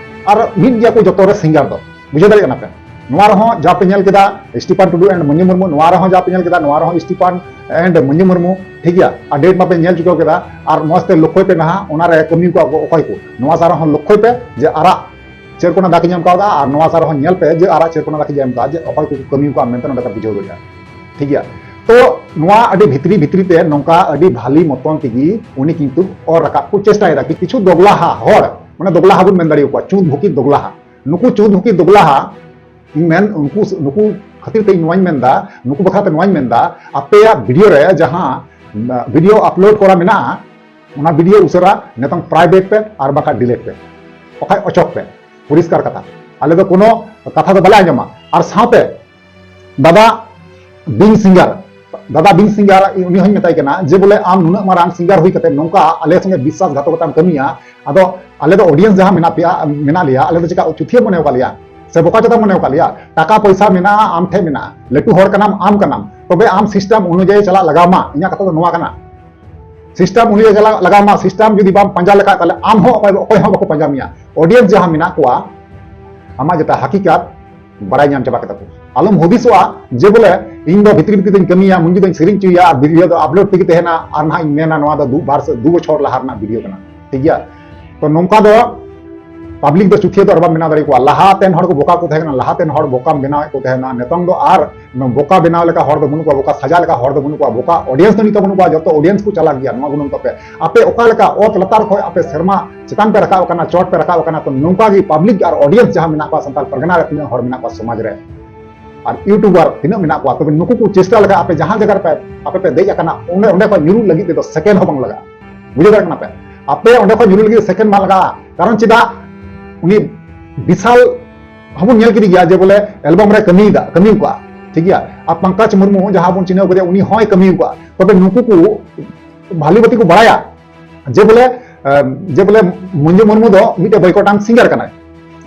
ᱟᱨ ᱢᱤᱫ ᱜᱮᱭᱟ ᱠᱚ ᱡᱚᱛᱚ ᱨᱮ ᱥᱤᱝᱜᱟᱨ ᱫᱚ, ᱵᱩᱡᱷᱟᱹᱣ ᱫᱟᱲᱮᱭᱟᱜ ᱠᱟᱱᱟ ᱯᱮ? ᱱᱚᱣᱟ ᱨᱮᱦᱚᱸ ᱡᱟ ᱯᱮ ᱧᱮᱞ ᱠᱮᱫᱟ ᱥᱴᱤᱯᱟᱱ ᱴᱩᱰᱩ and ᱢᱚᱧᱡᱩ ᱢᱩᱨᱢᱩ, ᱱᱚᱣᱟ ᱨᱮᱦᱚᱸ ᱡᱟ ᱯᱮ ᱧᱮᱞ ᱠᱮᱫᱟ, ᱱᱚᱣᱟ ᱨᱮᱦᱚᱸ ᱥᱴᱤᱯᱟᱱ and ᱢᱚᱧᱡᱩ ᱢᱩᱨᱢᱩ, ᱴᱷᱤᱠ ᱜᱮᱭᱟ᱾ ᱟᱨ ᱰᱮᱴ ᱢᱟᱯᱮ ᱧᱮᱞ ᱪᱩᱠᱟᱹᱣ ᱠᱮᱫᱟ, ᱟᱨ ᱢᱚᱸᱡᱽ ᱛᱮ ᱞᱚᱠᱠᱷᱚᱭ ᱯᱮ ᱱᱟᱦᱟᱜ, ᱚᱱᱟᱨᱮ ᱠᱟᱹᱢᱤ ᱠᱚ ᱚᱠᱚᱭ ᱠᱚ, ᱱᱚᱣᱟ ᱥᱟᱨ ᱦᱚᱸ ᱞᱚᱠᱠᱷᱚᱭ ᱯᱮ ᱡᱮ ᱟᱨᱟᱜ ᱪᱮᱨ ᱠᱚᱱᱟ ᱫᱟᱜ ᱤᱧ ᱮᱢ ᱠᱟᱣᱫᱟ, ᱟᱨ ᱱᱚᱣᱟ ᱥᱟᱨ ᱦᱚᱸ ᱧᱮᱞ ᱯᱮ ᱡᱮ ᱟᱨᱟᱜ ᱪᱮᱨ ᱠᱚᱱᱟ ᱫᱟᱜ ᱤᱧ ᱮᱢ ᱠᱟᱣᱫᱟ, ᱡᱮ ᱚᱠᱚᱭ ᱠᱚ ᱠᱟᱹᱢᱤ ᱠᱚᱣᱟ ᱢᱮᱱᱛᱮ ᱱᱚᱰᱮ ᱯᱮ ᱵᱩᱡᱷᱟᱹᱣ ᱫᱟᱲᱮᱭᱟᱜᱼᱟ, ᱴᱷᱤᱠ ᱜᱮᱭᱟ᱾ ᱛᱚ ᱱᱚᱣᱟ ᱟᱹᱰᱤ ᱵᱷᱤᱛᱨᱤ ᱵᱷᱤᱛᱨᱤ ᱛᱮ ᱱᱚᱝᱠᱟ ᱟᱹᱰᱤ ᱵᱷᱟᱞᱤ ᱢᱚᱛᱚᱱ ᱛᱮᱜᱮ ᱩᱱᱤ ᱠᱤᱱᱛᱩ ᱚᱨ ᱨᱟᱠᱟᱵ ᱠᱚ ᱪᱮᱥᱴᱟᱭᱮᱫᱟ᱾ ᱠᱤ-, ᱠᱤᱪᱷᱩ ᱫᱚᱜᱽᱞᱟᱦᱟ ᱦᱚᱲ, ᱢᱟᱱᱮ ᱫᱚᱜᱽᱞᱟᱦᱟ ᱵᱚᱱ ᱢᱮᱱ ᱫᱟᱲᱮᱭᱟᱠᱚᱣᱟ, ᱪᱩᱸᱫ ᱵᱷᱩᱠᱤ ᱫᱚᱜᱽᱞᱟᱦᱟ, ᱱᱩᱠᱩ ᱪᱩᱸᱫ ᱵᱷᱩᱠᱤ ᱫᱚᱜᱽᱞᱟᱦᱟ, ᱤᱧ ᱢᱮᱱ ᱩᱱᱠᱩ, ᱱᱩᱠᱩ ᱠᱷᱟᱹᱛᱤᱨ ᱛᱮ ᱤᱧ ᱱᱚᱣᱟᱧ ᱢᱮᱱᱫᱟ, ᱱᱩᱠᱩ ᱵᱟᱠᱷᱨᱟ ᱛᱮ ᱱᱚᱣᱟᱧ ᱢᱮᱱᱫᱟ, ᱟᱯᱮᱭᱟᱜ ᱵᱷᱤᱰᱤᱭᱳ ᱨᱮ ᱡᱟᱦᱟᱸ ᱵᱷᱤᱰᱤᱭᱳ ᱟᱯᱞᱳᱰ ᱠᱚᱨᱟ ᱢᱮᱱᱟᱜᱼᱟ, ᱚᱱᱟ ᱵᱷᱤᱰᱤᱭᱳ ᱩᱥᱟᱹᱨᱟ ᱱᱤᱛᱚᱝ ᱯᱨᱟᱭᱵᱷᱮᱴ ᱯᱮ ᱟᱨ ᱵᱟᱠᱷᱟᱡ ᱰᱤᱞᱤᱴ ᱯᱮ, ᱵᱟᱠᱷᱟᱡ ᱚᱪᱚᱜ ᱯᱮ᱾ ᱯᱚᱨᱤᱥᱠᱟᱨ ᱠᱟᱛᱷᱟ, ᱟᱞᱮ ᱫᱚ ᱠᱳᱱᱳ ᱠᱟᱛᱷᱟ ᱫᱚ ᱵᱟᱞᱮ ᱟᱸᱡᱚᱢᱟ᱾ ᱟᱨ ᱥᱟᱶᱛᱮ ᱫᱟᱫᱟ ᱵᱤᱝ ᱥᱤᱝᱜᱟᱨ, ᱫᱟᱫᱟ ᱵᱤᱝ ᱥᱤᱝᱜᱟᱨ ᱩᱱᱤ ᱦᱚᱸᱧ ᱢᱮᱛᱟᱭ ᱠᱟᱱᱟ ᱡᱮ ᱵᱚᱞᱮ ᱟᱢ ᱱᱩᱱᱟᱹᱜ ᱢᱟᱨᱟᱝ ᱥᱤᱝᱜᱟᱨ ᱦᱩᱭ ᱠᱟᱛᱮ ᱱᱚᱝᱠᱟ ᱟᱞᱮ ᱥᱚᱸᱜᱮ ᱵᱤᱥᱣᱟᱥᱜᱷᱟᱛᱚᱠᱚᱛᱟᱢ ᱠᱟᱹᱢᱤᱭᱟ, ᱟᱫᱚ ᱟᱞᱮ ᱫᱚ ᱚᱰᱤᱭᱮᱱᱥ ᱡᱟᱦᱟᱸ ᱢᱮᱱᱟᱜ ᱯᱮᱭᱟ, ᱢᱮᱱᱟᱜ ᱞᱮᱭᱟ, ᱟᱞᱮ ᱫᱚ ᱪᱮᱠᱟ ᱪᱩᱛᱷᱤᱭᱟᱹ ᱢᱚᱱᱮ ᱟᱠᱟᱫ ᱞᱮᱭᱟ ᱥᱮ ᱵᱚᱠᱟ ᱪᱚᱫᱟ ᱢᱚᱱᱮ ᱟᱠᱟᱫ ᱞᱮᱭᱟ? ᱴᱟᱠᱟ ᱯᱚᱭᱥᱟ ᱢᱮᱱᱟᱜᱼᱟ, ᱟᱢ ᱴᱷᱮᱱ ᱢᱮᱱᱟᱜᱼᱟ, ᱞᱟᱹᱴᱩ ᱦᱚᱲ ᱠᱟᱱᱟᱢ, ᱟᱢ ᱠᱟᱱᱟᱢ, ᱛᱚᱵᱮ ᱟᱢ ᱥᱤᱥᱴᱮᱢ ᱚᱱᱩᱡᱟᱭᱤ ᱪᱟᱞᱟᱜ ᱞᱟᱜᱟᱣ ᱢᱟ᱾ ᱤᱧᱟᱹᱜ ᱠᱟᱛᱷᱟ ᱫᱚ ᱱᱚᱣᱟ ᱠᱟᱱᱟ, ᱥᱤᱥᱴᱮᱢ ᱚᱱᱩᱡᱟᱭᱤ ᱪᱟᱞᱟᱜ ᱞᱟᱜᱟᱣ ᱢᱟ᱾ ᱥᱤᱥᱴᱮᱢ ᱡᱩᱫᱤ ᱵᱟᱢ ᱯᱟᱸᱡᱟ ᱞᱮᱠᱷᱟᱡ, ᱛᱟᱦᱞᱮ ᱟᱢ ᱦᱚᱸ ᱚᱠᱚᱭ, ᱚᱠᱚᱭ ᱦᱚᱸ ᱵᱟᱠᱚ ᱯᱟᱸᱡᱟ ᱢᱮᱭᱟ᱾ ᱚᱰᱤᱭᱮᱱᱥ ᱡᱟᱦᱟᱸ ᱢᱮᱱᱟᱜ ᱠᱚᱣᱟ, ᱟᱢᱟᱜ ᱡᱮᱴᱟ ᱦᱟᱠᱤᱠᱟᱛ ᱵᱟᱲᱟᱭ ᱧᱟᱢ ᱪᱟᱵᱟ ᱠᱮᱫᱟ ᱠᱚ᱾ ᱟᱞᱚᱢ ᱦᱩᱫᱤᱥᱚᱜᱼᱟ ᱡᱮ ᱵᱚᱞᱮ ᱤᱧ ᱫᱚ ᱵᱷᱤᱛᱨᱤ ᱵᱷᱤᱛᱨᱤ ᱫᱚᱧ ᱠᱟᱹᱢᱤᱭᱟ, ᱢᱩᱧᱡᱩ ᱫᱚᱧ ᱥᱮᱨᱮᱧ ᱦᱚᱪᱚᱭᱟ ᱟᱨ ᱵᱷᱤᱰᱤᱭᱳ ᱫᱚ ᱟᱯᱞᱳᱰ ᱛᱮᱜᱮ ᱛᱟᱦᱮᱱᱟ, ᱟᱨ ᱱᱟᱦᱟᱜ ᱤᱧ ᱢᱮᱱᱟ ᱱᱚᱣᱟ ᱫᱚ ᱫᱩ ᱵᱟᱨ ᱥᱮ ᱫᱩ ᱵᱚᱪᱷᱚᱨ ᱞᱟᱦᱟ ᱨᱮᱱᱟᱜ ᱵᱷᱤᱰᱤᱭᱳ ᱠᱟᱱᱟ, ᱴᱷᱤᱠ ᱜᱮᱭᱟ? ᱛᱚ ᱱᱚᱝᱠᱟ ᱫᱚ ᱯᱟᱵᱽᱞᱤᱠ ᱫᱚ ᱪᱩᱛᱷᱤᱭᱟᱹ ᱫᱚ ᱟᱨ ᱵᱟᱢ ᱵᱮᱱᱟᱣ ᱫᱟᱲᱮᱭᱟᱠᱚᱣᱟ᱾ ᱞᱟᱦᱟᱛᱮᱱ ᱦᱚᱲ ᱠᱚ ᱵᱚᱠᱟ ᱠᱚ ᱛᱟᱦᱮᱸ ᱠᱟᱱᱟ, ᱞᱟᱦᱟᱛᱮᱱ ᱦᱚᱲ ᱵᱚᱠᱟᱢ ᱵᱮᱱᱟᱣᱮᱫ ᱠᱚ ᱛᱟᱦᱮᱱᱟ, ᱱᱤᱛᱚᱝ ᱫᱚ ᱟᱨ ᱵᱚᱠᱟ ᱵᱮᱱᱟᱣ ᱞᱮᱠᱟ ᱦᱚᱲ ᱫᱚ ᱵᱟᱹᱱᱩᱜ ᱠᱚᱣᱟ, ᱵᱚᱠᱟ ᱥᱟᱡᱟ ᱞᱮᱠᱟ ᱦᱚᱲ ᱫᱚ ᱵᱟᱹᱱᱩᱜ ᱠᱚᱣᱟ, ᱵᱚᱠᱟ ᱚᱰᱤᱭᱮᱱᱥ ᱫᱚ ᱱᱤᱛᱚᱜ ᱵᱟᱹᱱᱩᱜ ᱠᱚᱣᱟ, ᱡᱚᱛᱚ ᱚᱰᱤᱭᱮᱱᱥ ᱠᱚ ᱪᱟᱞᱟᱠ ᱜᱮᱭᱟ᱾ ᱱᱚᱣᱟ ᱜᱩᱱᱟᱹᱱ ᱛᱟᱯᱮ, ᱟᱯᱮ ᱚᱠᱟ ᱞᱮᱠᱟ ᱚᱛ ᱞᱟᱛᱟᱨ ᱠᱷᱚᱱ ᱟᱯᱮ ᱥᱮᱨᱢᱟ ᱪᱮᱛᱟᱱ ᱯᱮ ᱨᱟᱠᱟᱵ ᱟᱠᱟᱱᱟ, ᱪᱚᱴ ᱯᱮ ᱨᱟᱠᱟᱵ ᱟᱠᱟᱱᱟ, ᱛᱚ ᱱᱚᱝᱠᱟ ᱜᱮ ᱯᱟᱵᱽᱞᱤᱠ ᱟᱨ ᱚᱰᱤᱭᱮᱱᱥ ᱡᱟᱦᱟᱸ ᱢᱮᱱᱟᱜ ᱠᱚᱣᱟ ᱥᱟᱱᱛᱟᱲ ᱯᱟᱨᱜᱟᱱᱟ ᱨᱮ, ᱛᱤᱱᱟᱹᱜ ᱦᱚᱲ ᱢᱮᱱᱟᱜ ᱠᱚᱣᱟ ᱥᱚᱢᱟᱡᱽ ᱨᱮ, ᱟᱨ ᱤᱭᱩᱴᱩᱵᱟᱨ ᱛᱤᱱᱟᱹᱜ ᱢᱮᱱᱟᱜ ᱠᱚᱣᱟ, ᱛᱚᱵᱮ ᱱᱩᱠᱩ ᱠᱚ ᱪᱮᱥᱴᱟ ᱞᱮᱠᱷᱟᱡ ᱟᱯᱮ ᱡᱟᱦᱟᱸ ᱡᱟᱭᱜᱟ ᱨᱮᱯᱮ, ᱟᱯᱮ ᱯᱮ ᱫᱮᱡ ᱟᱠᱟᱱᱟ, ᱚᱸᱰᱮ, ᱚᱸᱰᱮ ᱠᱷᱚᱱ ᱧᱩᱨᱩᱜ ᱞᱟᱹᱜᱤᱫ ᱛᱮᱫᱚ ᱥᱮᱠᱮᱱᱰ ᱦᱚᱸ ᱵᱟᱝ ᱞᱟᱜᱟᱜᱼᱟ᱾ ᱵᱩᱡᱷᱟᱹᱣ ᱫᱟᱲᱮᱭᱟᱜ ᱠᱟᱱᱟ ᱯᱮ? ᱟᱯᱮ ᱚᱸᱰᱮ ᱠᱷᱚᱱ ᱧᱩᱨᱩᱜ ᱞᱟᱹᱜᱤᱫ ᱥᱮᱠᱮᱱᱰ ᱵᱟᱝ ᱞᱟᱜᱟᱜᱼᱟ᱾ ᱠᱟᱨᱚᱱ ᱪᱮᱫᱟᱜ? ᱩᱱᱤ ᱵᱤᱥᱟᱞ ᱦᱚᱸᱵᱚᱱ ᱧᱮᱞ ᱠᱮᱫᱮ ᱜᱮᱭᱟ ᱡᱮ ᱵᱚᱞᱮ ᱮᱞᱵᱟᱢ ᱨᱮ ᱠᱟᱹᱢᱤᱭᱮᱫᱟ, ᱠᱟᱹᱢᱤ ᱠᱟᱜᱼᱟ, ᱴᱷᱤᱠ ᱜᱮᱭᱟ? ᱟᱨ ᱯᱚᱝᱠᱚᱡᱽ ᱢᱩᱨᱢᱩ ᱡᱟᱦᱟᱸ ᱵᱚᱱ ᱪᱤᱱᱦᱟᱹᱣ ᱠᱮᱫᱮᱭᱟ, ᱩᱱᱤ ᱦᱚᱸᱭ ᱠᱟᱹᱢᱤ ᱠᱟᱜᱼᱟ᱾ ᱛᱚᱵᱮ ᱱᱩᱠᱩ ᱠᱚ ᱵᱷᱟᱞᱤ ᱵᱷᱟᱹᱛᱤ ᱠᱚ ᱵᱟᱲᱟᱭᱟ ᱡᱮ ᱵᱚᱞᱮ, ᱮ, ᱡᱮ ᱵᱚᱞᱮ ᱢᱚᱧᱡᱩ ᱢᱩᱨᱢᱩ ᱫᱚ ᱢᱤᱫᱴᱮᱡ ᱵᱚᱭᱠᱚᱴᱟᱝ ᱥᱤᱝᱜᱟᱨ ᱠᱟᱱᱟᱭ᱾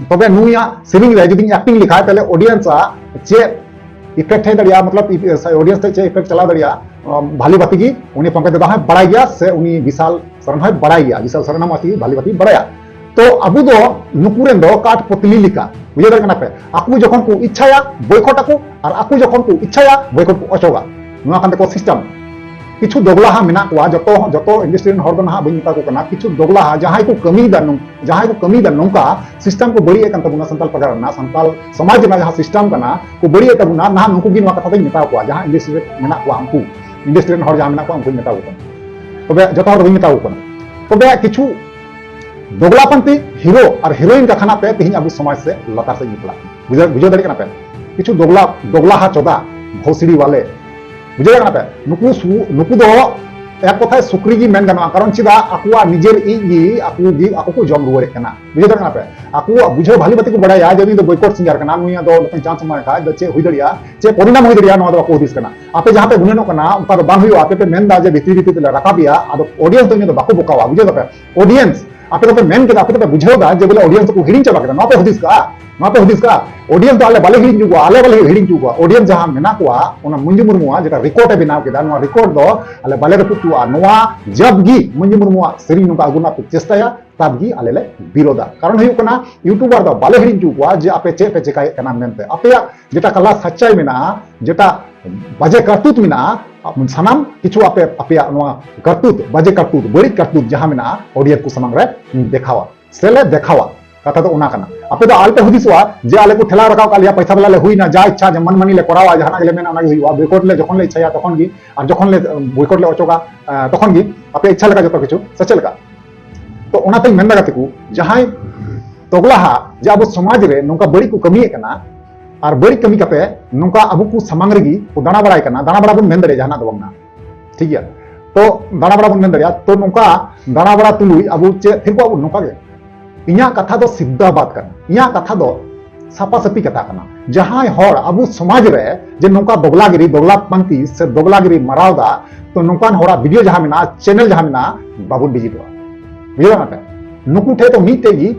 ᱛᱚᱵᱮ ᱱᱩᱭᱟᱜ ᱥᱮᱨᱮᱧ ᱨᱮ ᱡᱩᱫᱤᱧ ᱮᱠᱴᱤᱝ ᱞᱮᱠᱷᱟᱡ, ᱛᱟᱦᱞᱮ ᱚᱰᱤᱭᱮᱱᱥ ᱟᱜ ᱪᱮᱫ ᱤᱯᱷᱮᱠᱴ ᱦᱮᱡ ᱫᱟᱲᱮᱭᱟᱜᱼᱟ, ᱢᱚᱛᱞᱚᱵ ᱚᱰᱤᱭᱮᱱᱥ ᱴᱷᱮᱱ ᱪᱮᱫ ᱤᱯᱷᱮᱠᱴ ᱪᱟᱞᱟᱣ ᱫᱟᱲᱮᱭᱟᱜᱼᱟ, ᱵᱷᱟᱞᱤ ᱵᱷᱟᱛᱤ ᱜᱮ ᱩᱱᱤ ᱯᱚᱝᱠᱚᱡᱽ ᱫᱟᱫᱟ ᱦᱚᱸᱭ ᱵᱟᱲᱟᱭ ᱜᱮᱭᱟ, ᱥᱮ ᱩᱱᱤ ᱵᱤᱥᱟᱞ ᱥᱚᱨᱮᱱ ᱦᱚᱸᱭ ᱵᱟᱲᱟᱭ ᱜᱮᱭᱟ, ᱵᱤᱥᱟᱞ ᱥᱚᱨᱮᱱ ᱦᱚᱸ ᱢᱚᱡᱽ ᱛᱮᱜᱮ ᱵᱷᱟᱞᱤ ᱵᱷᱟᱛᱤ ᱵᱟᱲᱟᱭᱟ᱾ ᱛᱚ ᱟᱵᱚ ᱫᱚ ᱱᱩᱠᱩ ᱨᱮᱱ ᱫᱚ ᱠᱟᱴ ᱯᱚᱛᱞᱤ ᱞᱮᱠᱟ, ᱵᱩᱡᱷᱟᱹᱣ ᱫᱟᱲᱮᱭᱟᱜ ᱠᱟᱱᱟ ᱯᱮ? ᱟᱠᱚ ᱡᱚᱠᱷᱚᱱ ᱠᱚ ᱤᱪᱪᱷᱟᱭᱟ ᱵᱚᱭᱠᱚᱴ ᱟᱠᱚ, ᱟᱨ ᱟᱠᱚ ᱡᱚᱠᱷᱚᱱ ᱠᱚ ᱤᱪᱪᱷᱟᱭᱟ ᱵᱚᱭᱠᱚᱴ ᱠᱚ ᱚᱪᱚᱜᱟ᱾ ᱱᱚᱣᱟ ᱠᱟᱱ ᱛᱟᱠᱚᱣᱟ ᱥᱤᱥᱴᱮᱢ᱾ ᱠᱤᱪᱷᱩ ᱫᱚᱜᱽᱞᱟ ᱦᱟᱸᱜ ᱢᱮᱱᱟᱜ ᱠᱚᱣᱟ, ᱡᱚᱛᱚ ᱡᱚᱛᱚ ᱤᱱᱰᱟᱥᱴᱨᱤ ᱨᱮᱱ ᱦᱚᱲ ᱫᱚ ᱱᱟᱦᱟᱜ ᱵᱟᱹᱧ ᱢᱮᱛᱟ ᱠᱚ ᱠᱟᱱᱟ, ᱠᱤᱪᱷᱩ ᱫᱚᱜᱽᱞᱟ ᱦᱟᱸᱜ ᱡᱟᱦᱟᱸᱭ ᱠᱚ ᱠᱟᱹᱢᱤᱭᱮᱫᱟ, ᱱᱚᱝ- ᱡᱟᱦᱟᱸᱭ ᱠᱚ ᱠᱟᱹᱢᱤᱭᱮᱫᱟ ᱱᱚᱝᱠᱟ ᱥᱤᱥᱴᱮᱢ ᱠᱚ ᱵᱟᱹᱲᱤᱡ ᱮᱫ ᱠᱟᱱ ᱛᱟᱵᱚᱱᱟ, ᱥᱟᱱᱛᱟᱞ ᱯᱟᱨᱜᱟᱱᱟ ᱨᱮᱱᱟᱜ, ᱥᱟᱱᱛᱟᱞ ᱥᱚᱢᱟᱡᱽ ᱨᱮᱱᱟᱜ ᱡᱟᱦᱟᱸ ᱥᱤᱥᱴᱮᱢ ᱠᱟᱱᱟ ᱠᱚ ᱵᱟᱹᱲᱤᱡ ᱮᱫ ᱛᱟᱵᱚᱱᱟ, ᱱᱟᱦᱟᱜ ᱱᱩᱠᱩ ᱜᱮ ᱱᱚᱣᱟ ᱠᱟᱛᱷᱟ ᱫᱚᱧ ᱢᱮᱛᱟ ᱠᱚᱣᱟ, ᱡᱟᱦᱟᱸ ᱤᱱᱰᱟᱥᱴᱨᱤ ᱨᱮ ᱢᱮᱱᱟᱜ ᱠᱚᱣᱟ ᱩᱱᱠᱩ, ᱤᱱᱰᱟᱥᱴᱨᱤ ᱨᱮᱱ ᱦᱚᱲ ᱡᱟᱦᱟᱸ ᱢᱮᱱᱟᱜ ᱠᱚᱣᱟ ᱩᱱᱠᱩᱧ ᱢᱮᱛᱟ ᱠᱚ ᱠᱟᱱᱟ᱾ ᱛᱚᱵᱮ ᱡᱚᱛᱚ ᱦᱚᱲ ᱫᱚ ᱵᱟᱹᱧ ᱢᱮᱛᱟ ᱠᱚ ᱠᱟᱱᱟ᱾ ᱛᱚᱵᱮ ᱠᱤᱪᱷᱩ ᱫᱚᱜᱽᱞᱟ ᱯᱟᱱᱛᱤ ᱦᱤᱨᱳ ᱟᱨ ᱦᱤᱨᱳᱭᱤᱱ ᱠᱟᱛᱷᱟ ᱱᱟᱜ ᱛᱮ ᱛᱮᱦᱮᱧ ᱟᱵᱚ ᱥᱚᱢᱟᱡᱽ ᱥᱮ ᱞᱟᱛᱟᱨ ᱥᱮᱫ ᱧᱮᱞ ᱪᱟᱞᱟᱜ ᱠᱟᱱᱟ᱾ ᱵᱩᱡᱷᱟᱹᱣ, ᱵᱩᱡᱷᱟᱹᱣ ᱫᱟᱲᱮᱭᱟᱜ ᱠᱟᱱᱟ ᱯᱮ? ᱠᱤᱪᱷᱩ ᱫᱚᱜᱽᱞᱟ, ᱫᱚᱜᱽᱞᱟ ᱦᱟ ᱪᱚᱫᱟ, ᱵᱷᱳᱥᱲᱤ ᱣᱟᱞᱮ, ᱵᱩᱡᱷᱟᱹᱣ ᱫᱟᱲᱮᱭᱟᱜ ᱠᱟᱱᱟ ᱯᱮ? ᱱᱩᱠᱩ ᱥᱩ-, ᱱᱩᱠᱩ ᱫᱚ ᱮᱠ ᱠᱚᱛᱷᱟᱭ ᱥᱩᱠᱨᱤ ᱜᱮ ᱢᱮᱱ ᱜᱟᱱᱚᱜᱼᱟ᱾ ᱠᱟᱨᱚᱱ ᱪᱮᱫᱟᱜ? ᱟᱠᱚᱣᱟᱜ ᱱᱤᱡᱮᱨ ᱤᱡ ᱜᱮ ᱟᱠᱚ ᱜᱮ ᱟᱠᱚ ᱠᱚ ᱡᱚᱢ ᱨᱩᱣᱟᱹᱲᱮᱫ ᱠᱟᱱᱟ᱾ ᱵᱩᱡᱷᱟᱹᱣ ᱫᱟᱲᱮᱭᱟᱜ ᱠᱟᱱᱟ ᱯᱮ? ᱟᱠᱚᱣᱟᱜ ᱵᱩᱡᱷᱟᱹᱣ ᱵᱷᱟᱞᱤ ᱵᱷᱟᱛᱤ ᱠᱚ ᱵᱟᱲᱟᱭᱟ ᱡᱮ ᱱᱩᱭ ᱫᱚ ᱵᱚᱭᱠᱚᱴ ᱥᱤᱝᱜᱟᱨ ᱠᱟᱱᱟ, ᱱᱩᱭᱟᱜ ᱫᱚ ᱢᱤᱫᱴᱟᱝ ᱪᱟᱱᱥ ᱮᱢᱟᱭ ᱠᱷᱟᱡ ᱫᱚ ᱪᱮᱫ ᱦᱩᱭ ᱫᱟᱲᱮᱭᱟᱜᱼᱟ, ᱪᱮᱫ ᱯᱚᱨᱤᱱᱟᱢ ᱦᱩᱭ ᱫᱟᱲᱮᱭᱟᱜᱼᱟ, ᱱᱚᱣᱟ ᱫᱚ ᱵᱟᱠᱚ ᱦᱩᱫᱤᱥ ᱠᱟᱱᱟ᱾ ᱟᱯᱮ ᱡᱟᱦᱟᱸ ᱯᱮ ᱜᱩᱱᱟᱹᱱᱚᱜ ᱠᱟᱱᱟ ᱚᱱᱠᱟ ᱫᱚ ᱵᱟᱝ ᱦᱩᱭᱩᱜᱼᱟ᱾ ᱟᱯᱮ ᱯᱮ ᱢᱮᱱᱫᱟ ᱡᱮ ᱵᱷᱤᱛᱨᱤ ᱵᱷᱤᱛᱨᱤ ᱛᱮᱞᱮ ᱨᱟᱠᱟᱵᱮᱭᱟ, ᱟᱫᱚ ᱚᱰᱤᱭᱮᱱᱥ ᱫᱚ ᱤᱧ ᱫᱚ ᱵᱟᱠᱚ ᱵᱚᱠᱟᱣᱟ᱾ ᱵᱩᱡᱷᱟᱹᱣ ᱫᱟᱯᱮ? ᱚᱰᱤᱭᱮᱱᱥ ᱟᱯᱮ ᱫᱚᱯᱮ ᱢᱮᱱ ᱠᱮᱫᱟ, ᱟᱯᱮ ᱫᱚᱯᱮ ᱵᱩᱡᱷᱟᱹᱣ ᱫᱟ ᱡᱮ ᱵᱚᱞᱮ ᱚᱰᱤᱭᱮᱱᱥ ᱫᱚᱠᱚ ᱦᱤᱲᱤᱧ ᱪᱟᱵᱟ ᱠᱮᱫᱟ, ᱱᱚᱣᱟ ᱯᱮ ᱦᱩᱫᱤᱥ ᱠᱟᱜᱼᱟ, ᱱᱚᱣᱟ ᱯᱮ ᱦᱩᱫᱤᱥ ᱠᱟᱜᱼᱟ᱾ ᱚᱰᱤᱭᱮᱱᱥ ᱫᱚ ᱟᱞᱮ ᱵᱟᱞᱮ ᱦᱤᱲᱤᱧ ᱦᱚᱪᱚ ᱠᱚᱣᱟ, ᱟᱞᱮ ᱵᱟᱞᱮ ᱦᱤᱲᱤᱧ ᱦᱚᱪᱚ ᱠᱚᱣᱟ᱾ ᱚᱰᱤᱭᱮᱱᱥ ᱡᱟᱦᱟᱸ ᱢᱮᱱᱟᱜ ᱠᱚᱣᱟ, ᱚᱱᱟ ᱢᱚᱧᱡᱩ ᱢᱩᱨᱢᱩᱣᱟᱜ ᱡᱮᱴᱟ ᱨᱮᱠᱚᱨᱰ ᱮ ᱵᱮᱱᱟᱣ ᱠᱮᱫᱟ, ᱱᱚᱣᱟ ᱨᱮᱠᱚᱨᱰ ᱫᱚ ᱟᱞᱮ ᱵᱟᱞᱮ ᱨᱟᱹᱯᱩᱫ ᱦᱚᱪᱚᱣᱟᱜᱼᱟ᱾ ᱱᱚᱣᱟ ᱡᱟᱵ ᱜᱮ ᱢᱚᱧᱡᱩ ᱢᱩᱨᱢᱩᱣᱟᱜ ᱥᱮᱨᱮᱧ ᱱᱚᱝᱠᱟ ᱟᱹᱜᱩ ᱨᱮᱱᱟᱜ ᱯᱮ ᱪᱮᱥᱴᱟᱭᱟ, ᱛᱟᱵ ᱜᱮ ᱟᱞᱮ ᱞᱮ ᱵᱤᱨᱳᱫᱟ᱾ ᱠᱟᱨᱚᱱ ᱦᱩᱭᱩᱜ ᱠᱟᱱᱟ, ᱭᱩᱴᱩᱵᱟᱨ ᱫᱚ ᱵᱟᱞᱮ ᱦᱤᱲᱤᱧ ᱦᱚᱪᱚ ᱠᱚᱣᱟ ᱡᱮ ᱟᱯᱮ ᱪᱮᱫ ᱯᱮ ᱪᱮᱠᱟᱭᱮᱫ ᱠᱟᱱᱟ ᱢᱮᱱᱛᱮ᱾ ᱟᱯᱮᱭᱟᱜ ᱡᱮᱴᱟ ᱠᱟᱞᱟ ᱥᱟᱪᱪᱟᱭ ᱢᱮᱱᱟᱜᱼᱟ, ᱡᱮᱴᱟ ᱵᱟᱡᱮ ᱠᱟᱨᱛᱩᱛ ᱢᱮᱱᱟᱜᱼᱟ, ᱥᱟᱱᱟᱢ ᱠᱤᱪᱷᱩ ᱟᱯᱮ, ᱟᱯᱮᱭᱟᱜ ᱱᱚᱣᱟ ᱠᱟᱨᱛᱩᱛ, ᱵᱟᱡᱮ ᱠᱟᱨᱛᱩᱛ, ᱵᱟᱹᱲᱤᱡ ᱠᱟᱨᱛᱩᱛ ᱡᱟᱦᱟᱸ ᱢᱮᱱᱟᱜᱼᱟ, ᱚᱰᱤᱭᱮᱱᱥ ᱠᱚ ᱥᱟᱢᱟᱝ ᱨᱮ ᱫᱮᱠᱷᱟᱣᱟ, ᱥᱮᱞᱮ ᱫᱮᱠᱷᱟᱣᱟ᱾ ᱠᱟᱛᱷᱟ ᱫᱚ ᱚᱱᱟ ᱠᱟᱱᱟ᱾ ᱟᱯᱮ ᱫᱚ ᱟᱞᱯᱮ ᱦᱩᱫᱤᱥᱚᱜᱼᱟ ᱡᱮ ᱟᱞᱮ ᱠᱚ ᱴᱷᱮᱞᱟᱣ ᱨᱟᱠᱟᱵ ᱠᱟᱜ ᱞᱮᱭᱟ, ᱯᱚᱭᱥᱟ ᱵᱟᱞᱟ ᱞᱮ ᱦᱩᱭᱱᱟ, ᱡᱟ ᱤᱪᱪᱷᱟ ᱡᱮ ᱢᱟᱱ ᱢᱟᱱᱤ ᱞᱮ ᱠᱚᱨᱟᱣᱟ, ᱡᱟᱦᱟᱱᱟᱜ ᱜᱮᱞᱮ ᱢᱮᱱᱟ ᱚᱱᱟ ᱜᱮ ᱦᱩᱭᱩᱜᱼᱟ᱾ ᱵᱚᱭᱠᱚᱴ ᱞᱮ ᱡᱚᱠᱷᱚᱱ ᱞᱮ ᱤᱪᱪᱷᱟᱭᱟ ᱛᱚᱠᱷᱚᱱ ᱜᱮ, ᱟᱨ ᱡᱚᱠᱷᱚᱱ ᱞᱮ ᱵᱚᱭᱠᱚᱴ ᱞᱮ ᱚᱪᱚᱜᱟ, ᱟᱸ, ᱛᱚᱠᱷᱚᱱ ᱜᱮ ᱟᱯᱮ ᱤᱪᱪᱷᱟ ᱞᱮᱠᱟ ᱡᱚᱛᱚ ᱠᱤᱪᱷᱩ, ᱥᱮ ᱪᱮᱫ ᱞᱮᱠᱟ? ᱛᱚ ᱚᱱᱟᱛᱮᱧ ᱢᱮᱱᱫᱟ ᱜᱟᱛᱮ ᱠᱚ, ᱡᱟᱦᱟᱸᱭ ᱛᱚᱜᱽᱞᱟᱦᱟ ᱡᱮ ᱟᱵᱚ ᱥᱚᱢᱟᱡᱽ ᱨᱮ ᱱᱚᱝᱠᱟ ᱵᱟᱹᱲᱤᱡ ᱠᱚ ᱠᱟᱹᱢᱤᱭᱮᱫ ᱠᱟᱱᱟ, ᱟᱨ ᱵᱟᱹᱲᱤᱡ ᱠᱟᱹᱢᱤ ᱠᱟᱛᱮ ᱱᱚᱝᱠᱟ ᱟᱵᱚ ᱠᱚ ᱥᱟᱢᱟᱝ ᱨᱮᱜᱮ ᱠᱚ ᱫᱟᱬᱟ ᱵᱟᱲᱟᱭ ᱠᱟᱱᱟ, ᱫᱟᱬᱟ ᱵᱟᱲᱟ ᱵᱚᱱ ᱢᱮᱱ ᱫᱟᱲᱮᱭᱟᱜᱼᱟ, ᱡᱟᱦᱟᱱᱟᱜ ᱫᱚ ᱵᱟᱝ ᱠᱟᱱᱟ, ᱴᱷᱤᱠ ᱜᱮᱭᱟ? ᱛᱚ ᱫᱟᱬᱟ ᱵᱟᱲᱟ ᱵᱚᱱ ᱢᱮᱱ ᱫᱟᱲᱮᱭᱟᱜᱼᱟ᱾ ᱛᱚ ᱱᱚᱝᱠᱟ ᱫᱟᱬᱟ ᱵᱟᱲᱟ ᱛᱩᱞᱩᱡ ᱟᱵᱚ ᱪᱮᱫ ᱛᱷᱤᱨ ᱠᱚᱜᱼᱟ ᱵᱚᱱ ᱱᱚᱝᱠᱟ ᱜᱮ? ᱤᱧᱟᱹᱜ ᱠᱟᱛᱷᱟ ᱫᱚ ᱥᱤᱫᱽᱫᱷᱟᱵᱟᱫ ᱠᱟᱱᱟ, ᱤᱧᱟᱹᱜ ᱠᱟᱛᱷᱟ ᱫᱚ ᱥᱟᱯᱷᱟ ᱥᱟᱹᱯᱷᱤ ᱠᱟᱛᱷᱟ ᱠᱟᱱᱟ᱾ ᱡᱟᱦᱟᱸᱭ ᱦᱚᱲ ᱟᱵᱚ ᱥᱚᱢᱟᱡᱽ ᱨᱮ ᱡᱮ ᱱᱚᱝᱠᱟ ᱫᱚᱜᱽᱞᱟᱜᱤᱨᱤ, ᱫᱚᱜᱽᱞᱟ ᱯᱟᱱᱛᱤ ᱥᱮ ᱫᱚᱜᱽᱞᱟᱜᱤᱨᱤ ᱢᱟᱨᱟᱣ ᱫᱟ, ᱛᱚ ᱱᱚᱝᱠᱟᱱ ᱦᱚᱲᱟᱜ ᱵᱷᱤᱰᱤᱭᱳ ᱡᱟᱦᱟᱸ ᱢᱮᱱᱟᱜᱼᱟ, ᱪᱮᱱᱮᱞ ᱡᱟᱦᱟᱸ ᱢᱮᱱᱟᱜᱼᱟ, ᱵᱟᱵᱚᱱ ᱵᱷᱤᱡᱤᱴᱚᱜᱼᱟ᱾ ᱵᱩᱡᱷᱟᱹᱣ ᱫᱟᱲᱮᱭᱟᱜ ᱠᱟᱱᱟ ᱯᱮ? ᱱᱩᱠᱩ ᱴᱷᱮᱡ ᱫᱚ ᱢᱤᱫᱴᱮᱡ ᱜᱮ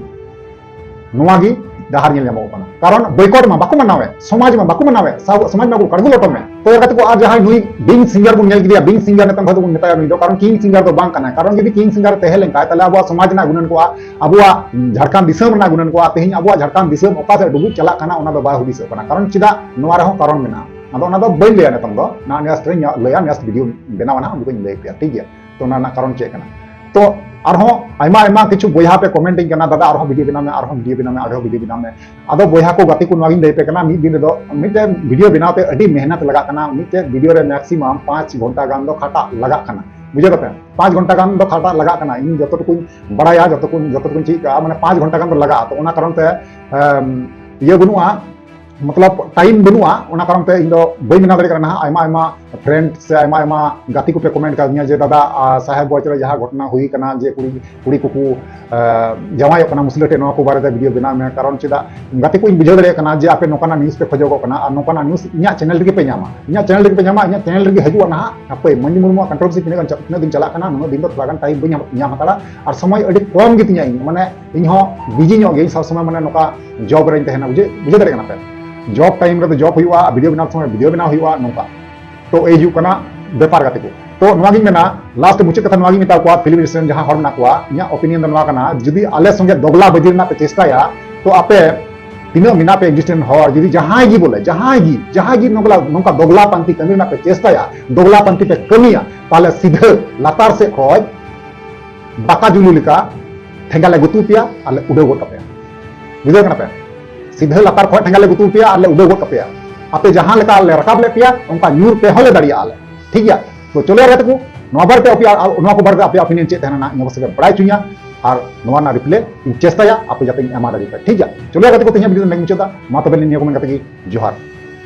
ᱱᱚᱣᱟ ᱜᱮ ᱰᱟᱦᱟᱨ ᱧᱮᱞ ᱧᱟᱢᱚᱜ ᱠᱟᱱᱟ᱾ ᱠᱟᱨᱚᱱ boycott ᱢᱟ ᱵᱟᱠᱚ ᱢᱟᱱᱟᱣᱮᱫ, ᱥᱚᱢᱟᱡᱽ ᱢᱟ ᱵᱟᱠᱚ ᱢᱟᱱᱟᱣᱮᱫ, ᱥᱟᱶ-, ᱥᱚᱢᱟᱡᱽ ᱢᱟ ᱠᱚ ᱠᱟᱲᱜᱩ ᱞᱚᱴᱚᱢᱮᱫ᱾ ᱛᱚ ᱜᱟᱛᱮ ᱠᱚ, ᱟᱨ ᱡᱟᱦᱟᱸᱭ ᱱᱩᱭ king singer ᱵᱚᱱ ᱧᱮᱞ ᱠᱮᱫᱮᱭᱟ, king singer ᱱᱤᱛᱚᱝ ᱫᱷᱟᱹᱵᱤᱡ ᱵᱚᱱ ᱢᱮᱛᱟᱭᱟ ᱱᱩᱭ ᱫᱚ, ᱠᱟᱨᱚᱱ king singer ᱫᱚ ᱵᱟᱝ ᱠᱟᱱᱟᱭ᱾ ᱠᱟᱨᱚᱱ ᱡᱩᱫᱤ king singer ᱛᱟᱦᱮᱸ ᱞᱮᱱᱠᱷᱟᱱ, ᱛᱟᱦᱞᱮ ᱟᱵᱚᱣᱟᱜ ᱥᱚᱢᱟᱡᱽ ᱨᱮᱱᱟᱜ ᱜᱩᱱᱟᱹᱱ ᱠᱚᱜᱼᱟ, ᱟᱵᱚᱣᱟᱜ ᱡᱷᱟᱲᱠᱷᱚᱸᱰ ᱫᱤᱥᱚᱢ ᱨᱮᱱᱟᱜ ᱜᱩᱱᱟᱹᱱ ᱠᱚᱜᱼᱟ᱾ ᱛᱮᱦᱮᱧ ᱟᱵᱚᱣᱟᱜ ᱡᱷᱟᱲᱠᱷᱚᱸᱰ ᱫᱤᱥᱚᱢ ᱚᱠᱟ ᱥᱮᱫ ᱰᱩᱵᱩᱡ ᱪᱟᱞᱟᱜ ᱠᱟᱱᱟ, ᱚᱱᱟ ᱫᱚ ᱵᱟᱭ ᱦᱩᱫᱤᱥᱚᱜ ᱠᱟᱱᱟ᱾ ᱠᱟᱨᱚᱱ ᱪᱮᱫᱟᱜ? ᱱᱚᱣᱟ ᱨᱮᱦᱚᱸ ᱠᱟᱨᱚᱱ ᱢᱮᱱᱟᱜᱼᱟ᱾ ᱟᱫᱚ ᱚᱱᱟ ᱫᱚ ᱵᱟᱹᱧ ᱞᱟᱹᱭᱟ ᱱᱤᱛᱚᱝ ᱫᱚ, ᱱᱟ next ᱨᱮᱧ ᱞᱟᱹᱭᱟ, next video ᱵᱮᱱᱟᱣᱟ ᱱᱟᱦᱟᱜ, ᱩᱱ ᱡᱚᱠᱷᱚᱱ ᱤᱧ ᱞᱟᱹᱭ ᱟᱯᱮᱭᱟ, ᱴᱷᱤᱠ ᱜᱮᱭᱟ? ᱛᱚ ᱚᱱᱟ ᱨᱮᱱᱟᱜ ᱠᱟᱨᱚᱱ ᱪᱮᱫ ᱠᱟᱱᱟ? ᱛᱚ ᱟᱨᱦᱚᱸ ᱟᱭᱢᱟ ᱟᱭᱢᱟ ᱠᱤᱪᱷᱩ ᱵᱚᱭᱦᱟ ᱯᱮ comment ᱤᱧ ᱠᱟᱱᱟ, "ᱫᱟᱫᱟ, ᱟᱨᱦᱚᱸ video ᱵᱮᱱᱟᱣ ᱢᱮ, ᱟᱨᱦᱚᱸ video ᱵᱮᱱᱟᱣ ᱢᱮ, ᱟᱨᱦᱚᱸ video ᱵᱮᱱᱟᱣ ᱢᱮ᱾" ᱟᱫᱚ ᱵᱚᱭᱦᱟ ᱠᱚ, ᱜᱟᱛᱮ ᱠᱚ, ᱱᱚᱣᱟ ᱜᱤᱧ ᱞᱟᱹᱭ ᱟᱯᱮ ᱠᱟᱱᱟ, ᱢᱤᱫ ᱫᱤᱱ ᱨᱮᱫᱚ ᱢᱤᱫᱴᱮᱱ video ᱵᱮᱱᱟᱣ ᱛᱮ ᱟᱹᱰᱤ ᱢᱮᱦᱱᱚᱛ ᱞᱟᱜᱟᱜ ᱠᱟᱱᱟ᱾ ᱢᱤᱫᱴᱮᱱ video ᱨᱮ maximum ᱯᱟᱸᱪ ᱜᱷᱚᱱᱴᱟ ᱜᱟᱱ ᱫᱚ ᱠᱷᱟᱴᱟᱜ ᱞᱟᱜᱟᱜ ᱠᱟᱱᱟ, ᱵᱩᱡᱷᱟᱹᱣ ᱫᱟᱯᱮ? ᱯᱟᱸᱪ ᱜᱷᱚᱱᱴᱟ ᱜᱟᱱ ᱫᱚ ᱠᱷᱟᱴᱟᱜ ᱞᱟᱜᱟᱜ ᱠᱟᱱᱟ᱾ ᱤᱧ ᱡᱚᱛᱚ ᱴᱩᱠᱩᱧ ᱵᱟᱲᱟᱭᱟ, ᱡᱚᱛᱚ ᱴᱩᱠᱩᱧ, ᱡᱚᱛᱚ ᱴᱩᱠᱩᱧ ᱪᱮᱫ ᱠᱟᱜᱼᱟ, ᱢᱟᱱᱮ ᱯᱟᱸᱪ ᱜᱷᱚᱱᱴᱟ ᱜᱟᱱ ᱫᱚ ᱞᱟᱜᱟᱜᱼᱟ᱾ ᱛᱚ ᱚᱱᱟ ᱠᱟᱨᱚᱱ ᱛᱮ, ᱮᱢ, ᱤᱭᱟᱹ ᱵᱟᱹᱱᱩᱜᱼᱟ, ᱢᱚᱛᱞᱚᱵ time ᱵᱟᱹᱱᱩᱜᱼᱟ, ᱚᱱᱟ ᱠᱟᱨᱚᱱ ᱛᱮ ᱤᱧ ᱫᱚ ᱵᱟᱹᱧ ᱵᱮᱱᱟᱣ ᱫᱟᱲᱮᱭᱟᱜ ᱠᱟᱱᱟ ᱱᱟᱦᱟᱜ᱾ ᱟᱭᱢᱟ ᱟᱭᱢᱟ friend ᱥᱮ ᱟᱭᱢᱟ ᱟᱭᱢᱟ ᱜᱟᱛᱮ ᱠᱚᱯᱮ comment ᱠᱟᱣᱫᱤᱧᱟ ᱡᱮ, "ᱫᱟᱫᱟ, ᱟᱨ ᱥᱟᱦᱮᱵᱽᱜᱚᱸᱡᱽ ᱨᱮ ᱡᱟᱦᱟᱸ ᱜᱷᱚᱴᱚᱱᱟ ᱦᱩᱭ ᱠᱟᱱᱟ, ᱡᱮ ᱠᱩᱲᱤ, ᱠᱩᱲᱤ ᱠᱚᱠᱚ, ᱮ, ᱡᱟᱶᱟᱭᱚᱜ ᱠᱟᱱᱟ ᱢᱩᱥᱞᱟᱹ ᱴᱷᱮᱱ, ᱱᱚᱣᱟ ᱠᱚ ᱵᱟᱨᱮᱛᱮ video ᱵᱮᱱᱟᱣ ᱢᱮ᱾" ᱠᱟᱨᱚᱱ ᱪᱮᱫᱟᱜ, ᱜᱟᱛᱮ ᱠᱚ, ᱤᱧ ᱵᱩᱡᱷᱟᱹᱣ ᱫᱟᱲᱮᱭᱟᱜ ᱠᱟᱱᱟ ᱡᱮ ᱟᱯᱮ ᱱᱚᱝᱠᱟᱱᱟᱜ news ᱯᱮ ᱠᱷᱚᱡᱚᱜᱚᱜ ᱠᱟᱱᱟ, ᱟᱨ ᱱᱚᱝᱠᱟᱱᱟᱜ news ᱤᱧᱟᱹᱜ channel ᱨᱮᱜᱮ ᱯᱮ ᱧᱟᱢᱟ, ᱤᱧᱟᱹᱜ channel ᱨᱮᱜᱮ ᱯᱮ ᱧᱟᱢᱟ, ᱤᱧᱟᱹᱜ channel ᱨᱮᱜᱮ ᱦᱤᱡᱩᱜᱼᱟ ᱱᱟᱦᱟᱜ᱾ ᱦᱟᱯᱮ, ᱢᱟᱹᱱᱰᱤ ᱢᱩᱨᱢᱩᱣᱟᱜ controversy ᱛᱤᱱᱟᱹᱜ ᱜᱟᱱ ᱪᱟ-, ᱛᱤᱱᱟᱹᱜ ᱫᱤᱱ ᱪᱟᱞᱟᱜ ᱠᱟᱱᱟ, ᱱᱩᱱᱟᱹᱜ ᱫᱤᱱ ᱫᱚ ᱛᱷᱚᱲᱟ ᱜᱟᱱ time ᱵᱟᱹᱧ ᱧᱟᱢ ᱦᱟᱛᱟᱲᱟ, ᱟᱨ ᱥᱚᱢᱚᱭ ᱟᱹᱰᱤ ᱠᱚᱢ ᱜᱮᱛᱤᱧᱟ ᱤᱧ, ᱢᱟᱱᱮ ᱤᱧ ᱦᱚᱸ busy ᱧᱚᱜ ᱜᱮᱭᱟᱹᱧ ᱥᱚᱵ ᱥᱚᱢᱚᱭ, ᱢᱟᱱᱮ ᱱᱚᱝᱠᱟ job ᱨᱮᱧ ᱛᱟᱦᱮᱱᱟ, ᱵᱩᱡᱷᱟᱹᱣ, ᱵᱩᱡᱷᱟᱹᱣ ᱫᱟᱲᱮᱭᱟᱜ ᱠᱟᱱᱟ ᱯᱮ? Job time ᱨᱮᱫᱚ job ᱦᱩᱭᱩᱜᱼᱟ, video ᱵᱮᱱᱟᱣ ᱥᱚᱢᱚᱭ video ᱵᱮᱱᱟᱣ ᱦᱩᱭᱩᱜᱼᱟ, ᱱᱚᱝᱠᱟ᱾ ᱛᱚ ᱮᱭ ᱦᱩᱭᱩᱜ ᱠᱟᱱᱟ ᱵᱮᱯᱟᱨ, ᱜᱟᱛᱮ ᱠᱚ᱾ ᱛᱚ ᱱᱚᱣᱟ ᱜᱤᱧ ᱢᱮᱱᱟ, last ᱢᱩᱪᱟᱹᱫ ᱠᱟᱛᱷᱟ ᱱᱚᱣᱟ ᱜᱤᱧ ᱢᱮᱛᱟ ᱠᱚᱣᱟ, film industry ᱨᱮᱱ ᱡᱟᱦᱟᱸ ᱦᱚᱲ ᱢᱮᱱᱟᱜ ᱠᱚᱣᱟ, ᱤᱧᱟᱹᱜ opinion ᱫᱚ ᱱᱚᱣᱟ ᱠᱟᱱᱟ, ᱡᱩᱫᱤ ᱟᱞᱮ ᱥᱚᱸᱜᱮ ᱫᱚᱜᱽᱞᱟ ᱵᱟᱹᱡᱤ ᱨᱮᱱᱟᱜ ᱯᱮ ᱪᱮᱥᱴᱟᱭᱟ, ᱛᱚ ᱟᱯᱮ ᱛᱤᱱᱟᱹᱜ ᱢᱮᱱᱟᱜ ᱯᱮ industry ᱨᱮᱱ ᱦᱚᱲ, ᱡᱩᱫᱤ ᱡᱟᱦᱟᱸᱭ ᱜᱮ ᱵᱚᱞᱮ, ᱡᱟᱦᱟᱸᱭ ᱜᱮ, ᱡᱟᱦᱟᱸᱭ ᱜᱮ ᱱᱚᱝᱠᱟ, ᱱᱚᱝᱠᱟ ᱫᱚᱜᱽᱞᱟ ᱯᱟᱱᱛᱤ ᱠᱟᱹᱢᱤ ᱨᱮᱱᱟᱜ ᱯᱮ ᱪᱮᱥᱴᱟᱭᱟ, ᱫᱚᱜᱽᱞᱟ ᱯᱟᱱᱛᱤ ᱯᱮ ᱠᱟᱹᱢᱤᱭᱟ, ᱛᱟᱦᱞᱮ ᱥᱤᱫᱷᱟᱹ ᱞᱟᱛᱟᱨ ᱥᱮᱫ ᱠᱷᱚᱡ ᱫᱟᱠᱟ ᱡᱩᱞᱩ ᱞᱮᱠᱟ ᱴᱷᱮᱸᱜᱟ ᱞᱮ ᱜᱩᱛᱩ ᱯᱮᱭᱟ ᱟᱨ ᱞᱮ ᱩᱰᱟᱹᱣ ᱜᱚᱫ ᱠᱟᱯᱮᱭᱟ᱾ ᱵᱩᱡᱷᱟᱹᱣ ᱠᱟᱱᱟ ᱯᱮ? ᱥᱤᱫᱷᱟᱹ ᱞᱟᱛᱟᱨ ᱠᱷᱚᱡ ᱴᱷᱮᱸᱜᱟ ᱞᱮ ᱜᱩᱛᱩ ᱯᱮᱭᱟ ᱟᱨ ᱞᱮ ᱩᱰᱟᱹᱣ ᱜᱚᱫ ᱠᱟᱯᱮᱭᱟ᱾ ᱟᱯᱮ ᱡᱟᱦᱟᱸ ᱞᱮᱠᱟ ᱞᱮ ᱨᱟᱠᱟᱵ ᱞᱮᱫ ᱯᱮᱭᱟ, ᱚᱱᱠᱟ ᱧᱩᱨ ᱯᱮ ᱦᱚᱸᱞᱮ ᱫᱟᱲᱮᱭᱟᱜᱼᱟ ᱞᱮ᱾ ᱴᱷᱤᱠ ᱜᱮᱭᱟ? ᱛᱚ ᱪᱚᱞᱚ ᱜᱟᱛᱮ ᱠᱚ, ᱱᱚᱣᱟ ᱵᱟᱨᱮᱛᱮ ᱟᱯᱮᱭᱟᱜ, ᱱᱚᱣᱟ ᱠᱚ ᱵᱟᱨᱮᱛᱮ ᱟᱯᱮᱭᱟᱜ opinion ᱪᱮᱫ ᱛᱟᱦᱮᱱᱟ, ᱱᱟᱦᱟᱜ ᱤᱧ ᱚᱵᱚᱥᱥᱳᱭ ᱯᱮ ᱵᱟᱲᱟᱭ ᱦᱚᱪᱚᱧᱟ, ᱟᱨ ᱱᱚᱣᱟ ᱨᱮᱱᱟᱜ reply ᱤᱧ ᱪᱮᱥᱴᱟᱭᱟ ᱟᱯᱮ ᱡᱟᱛᱮᱧ ᱮᱢᱟ ᱫᱟᱲᱮᱭᱟᱯᱮ᱾ ᱴᱷᱤᱠ ᱜᱮᱭᱟ? ᱪᱚᱞᱚ ᱜᱟᱛᱮ ᱠᱚ, ᱛᱮᱦᱮᱧᱟᱜ video ᱫᱚ ᱱᱚᱰᱮᱧ ᱢᱩᱪᱟᱹᱫᱟ᱾ ᱢᱟ ᱛᱚᱵᱮ ᱱᱤᱭᱟᱹ ᱠᱚ ᱢᱮᱱ ᱠᱟᱛᱮ ᱜᱮ ᱡᱚᱦᱟᱨ᱾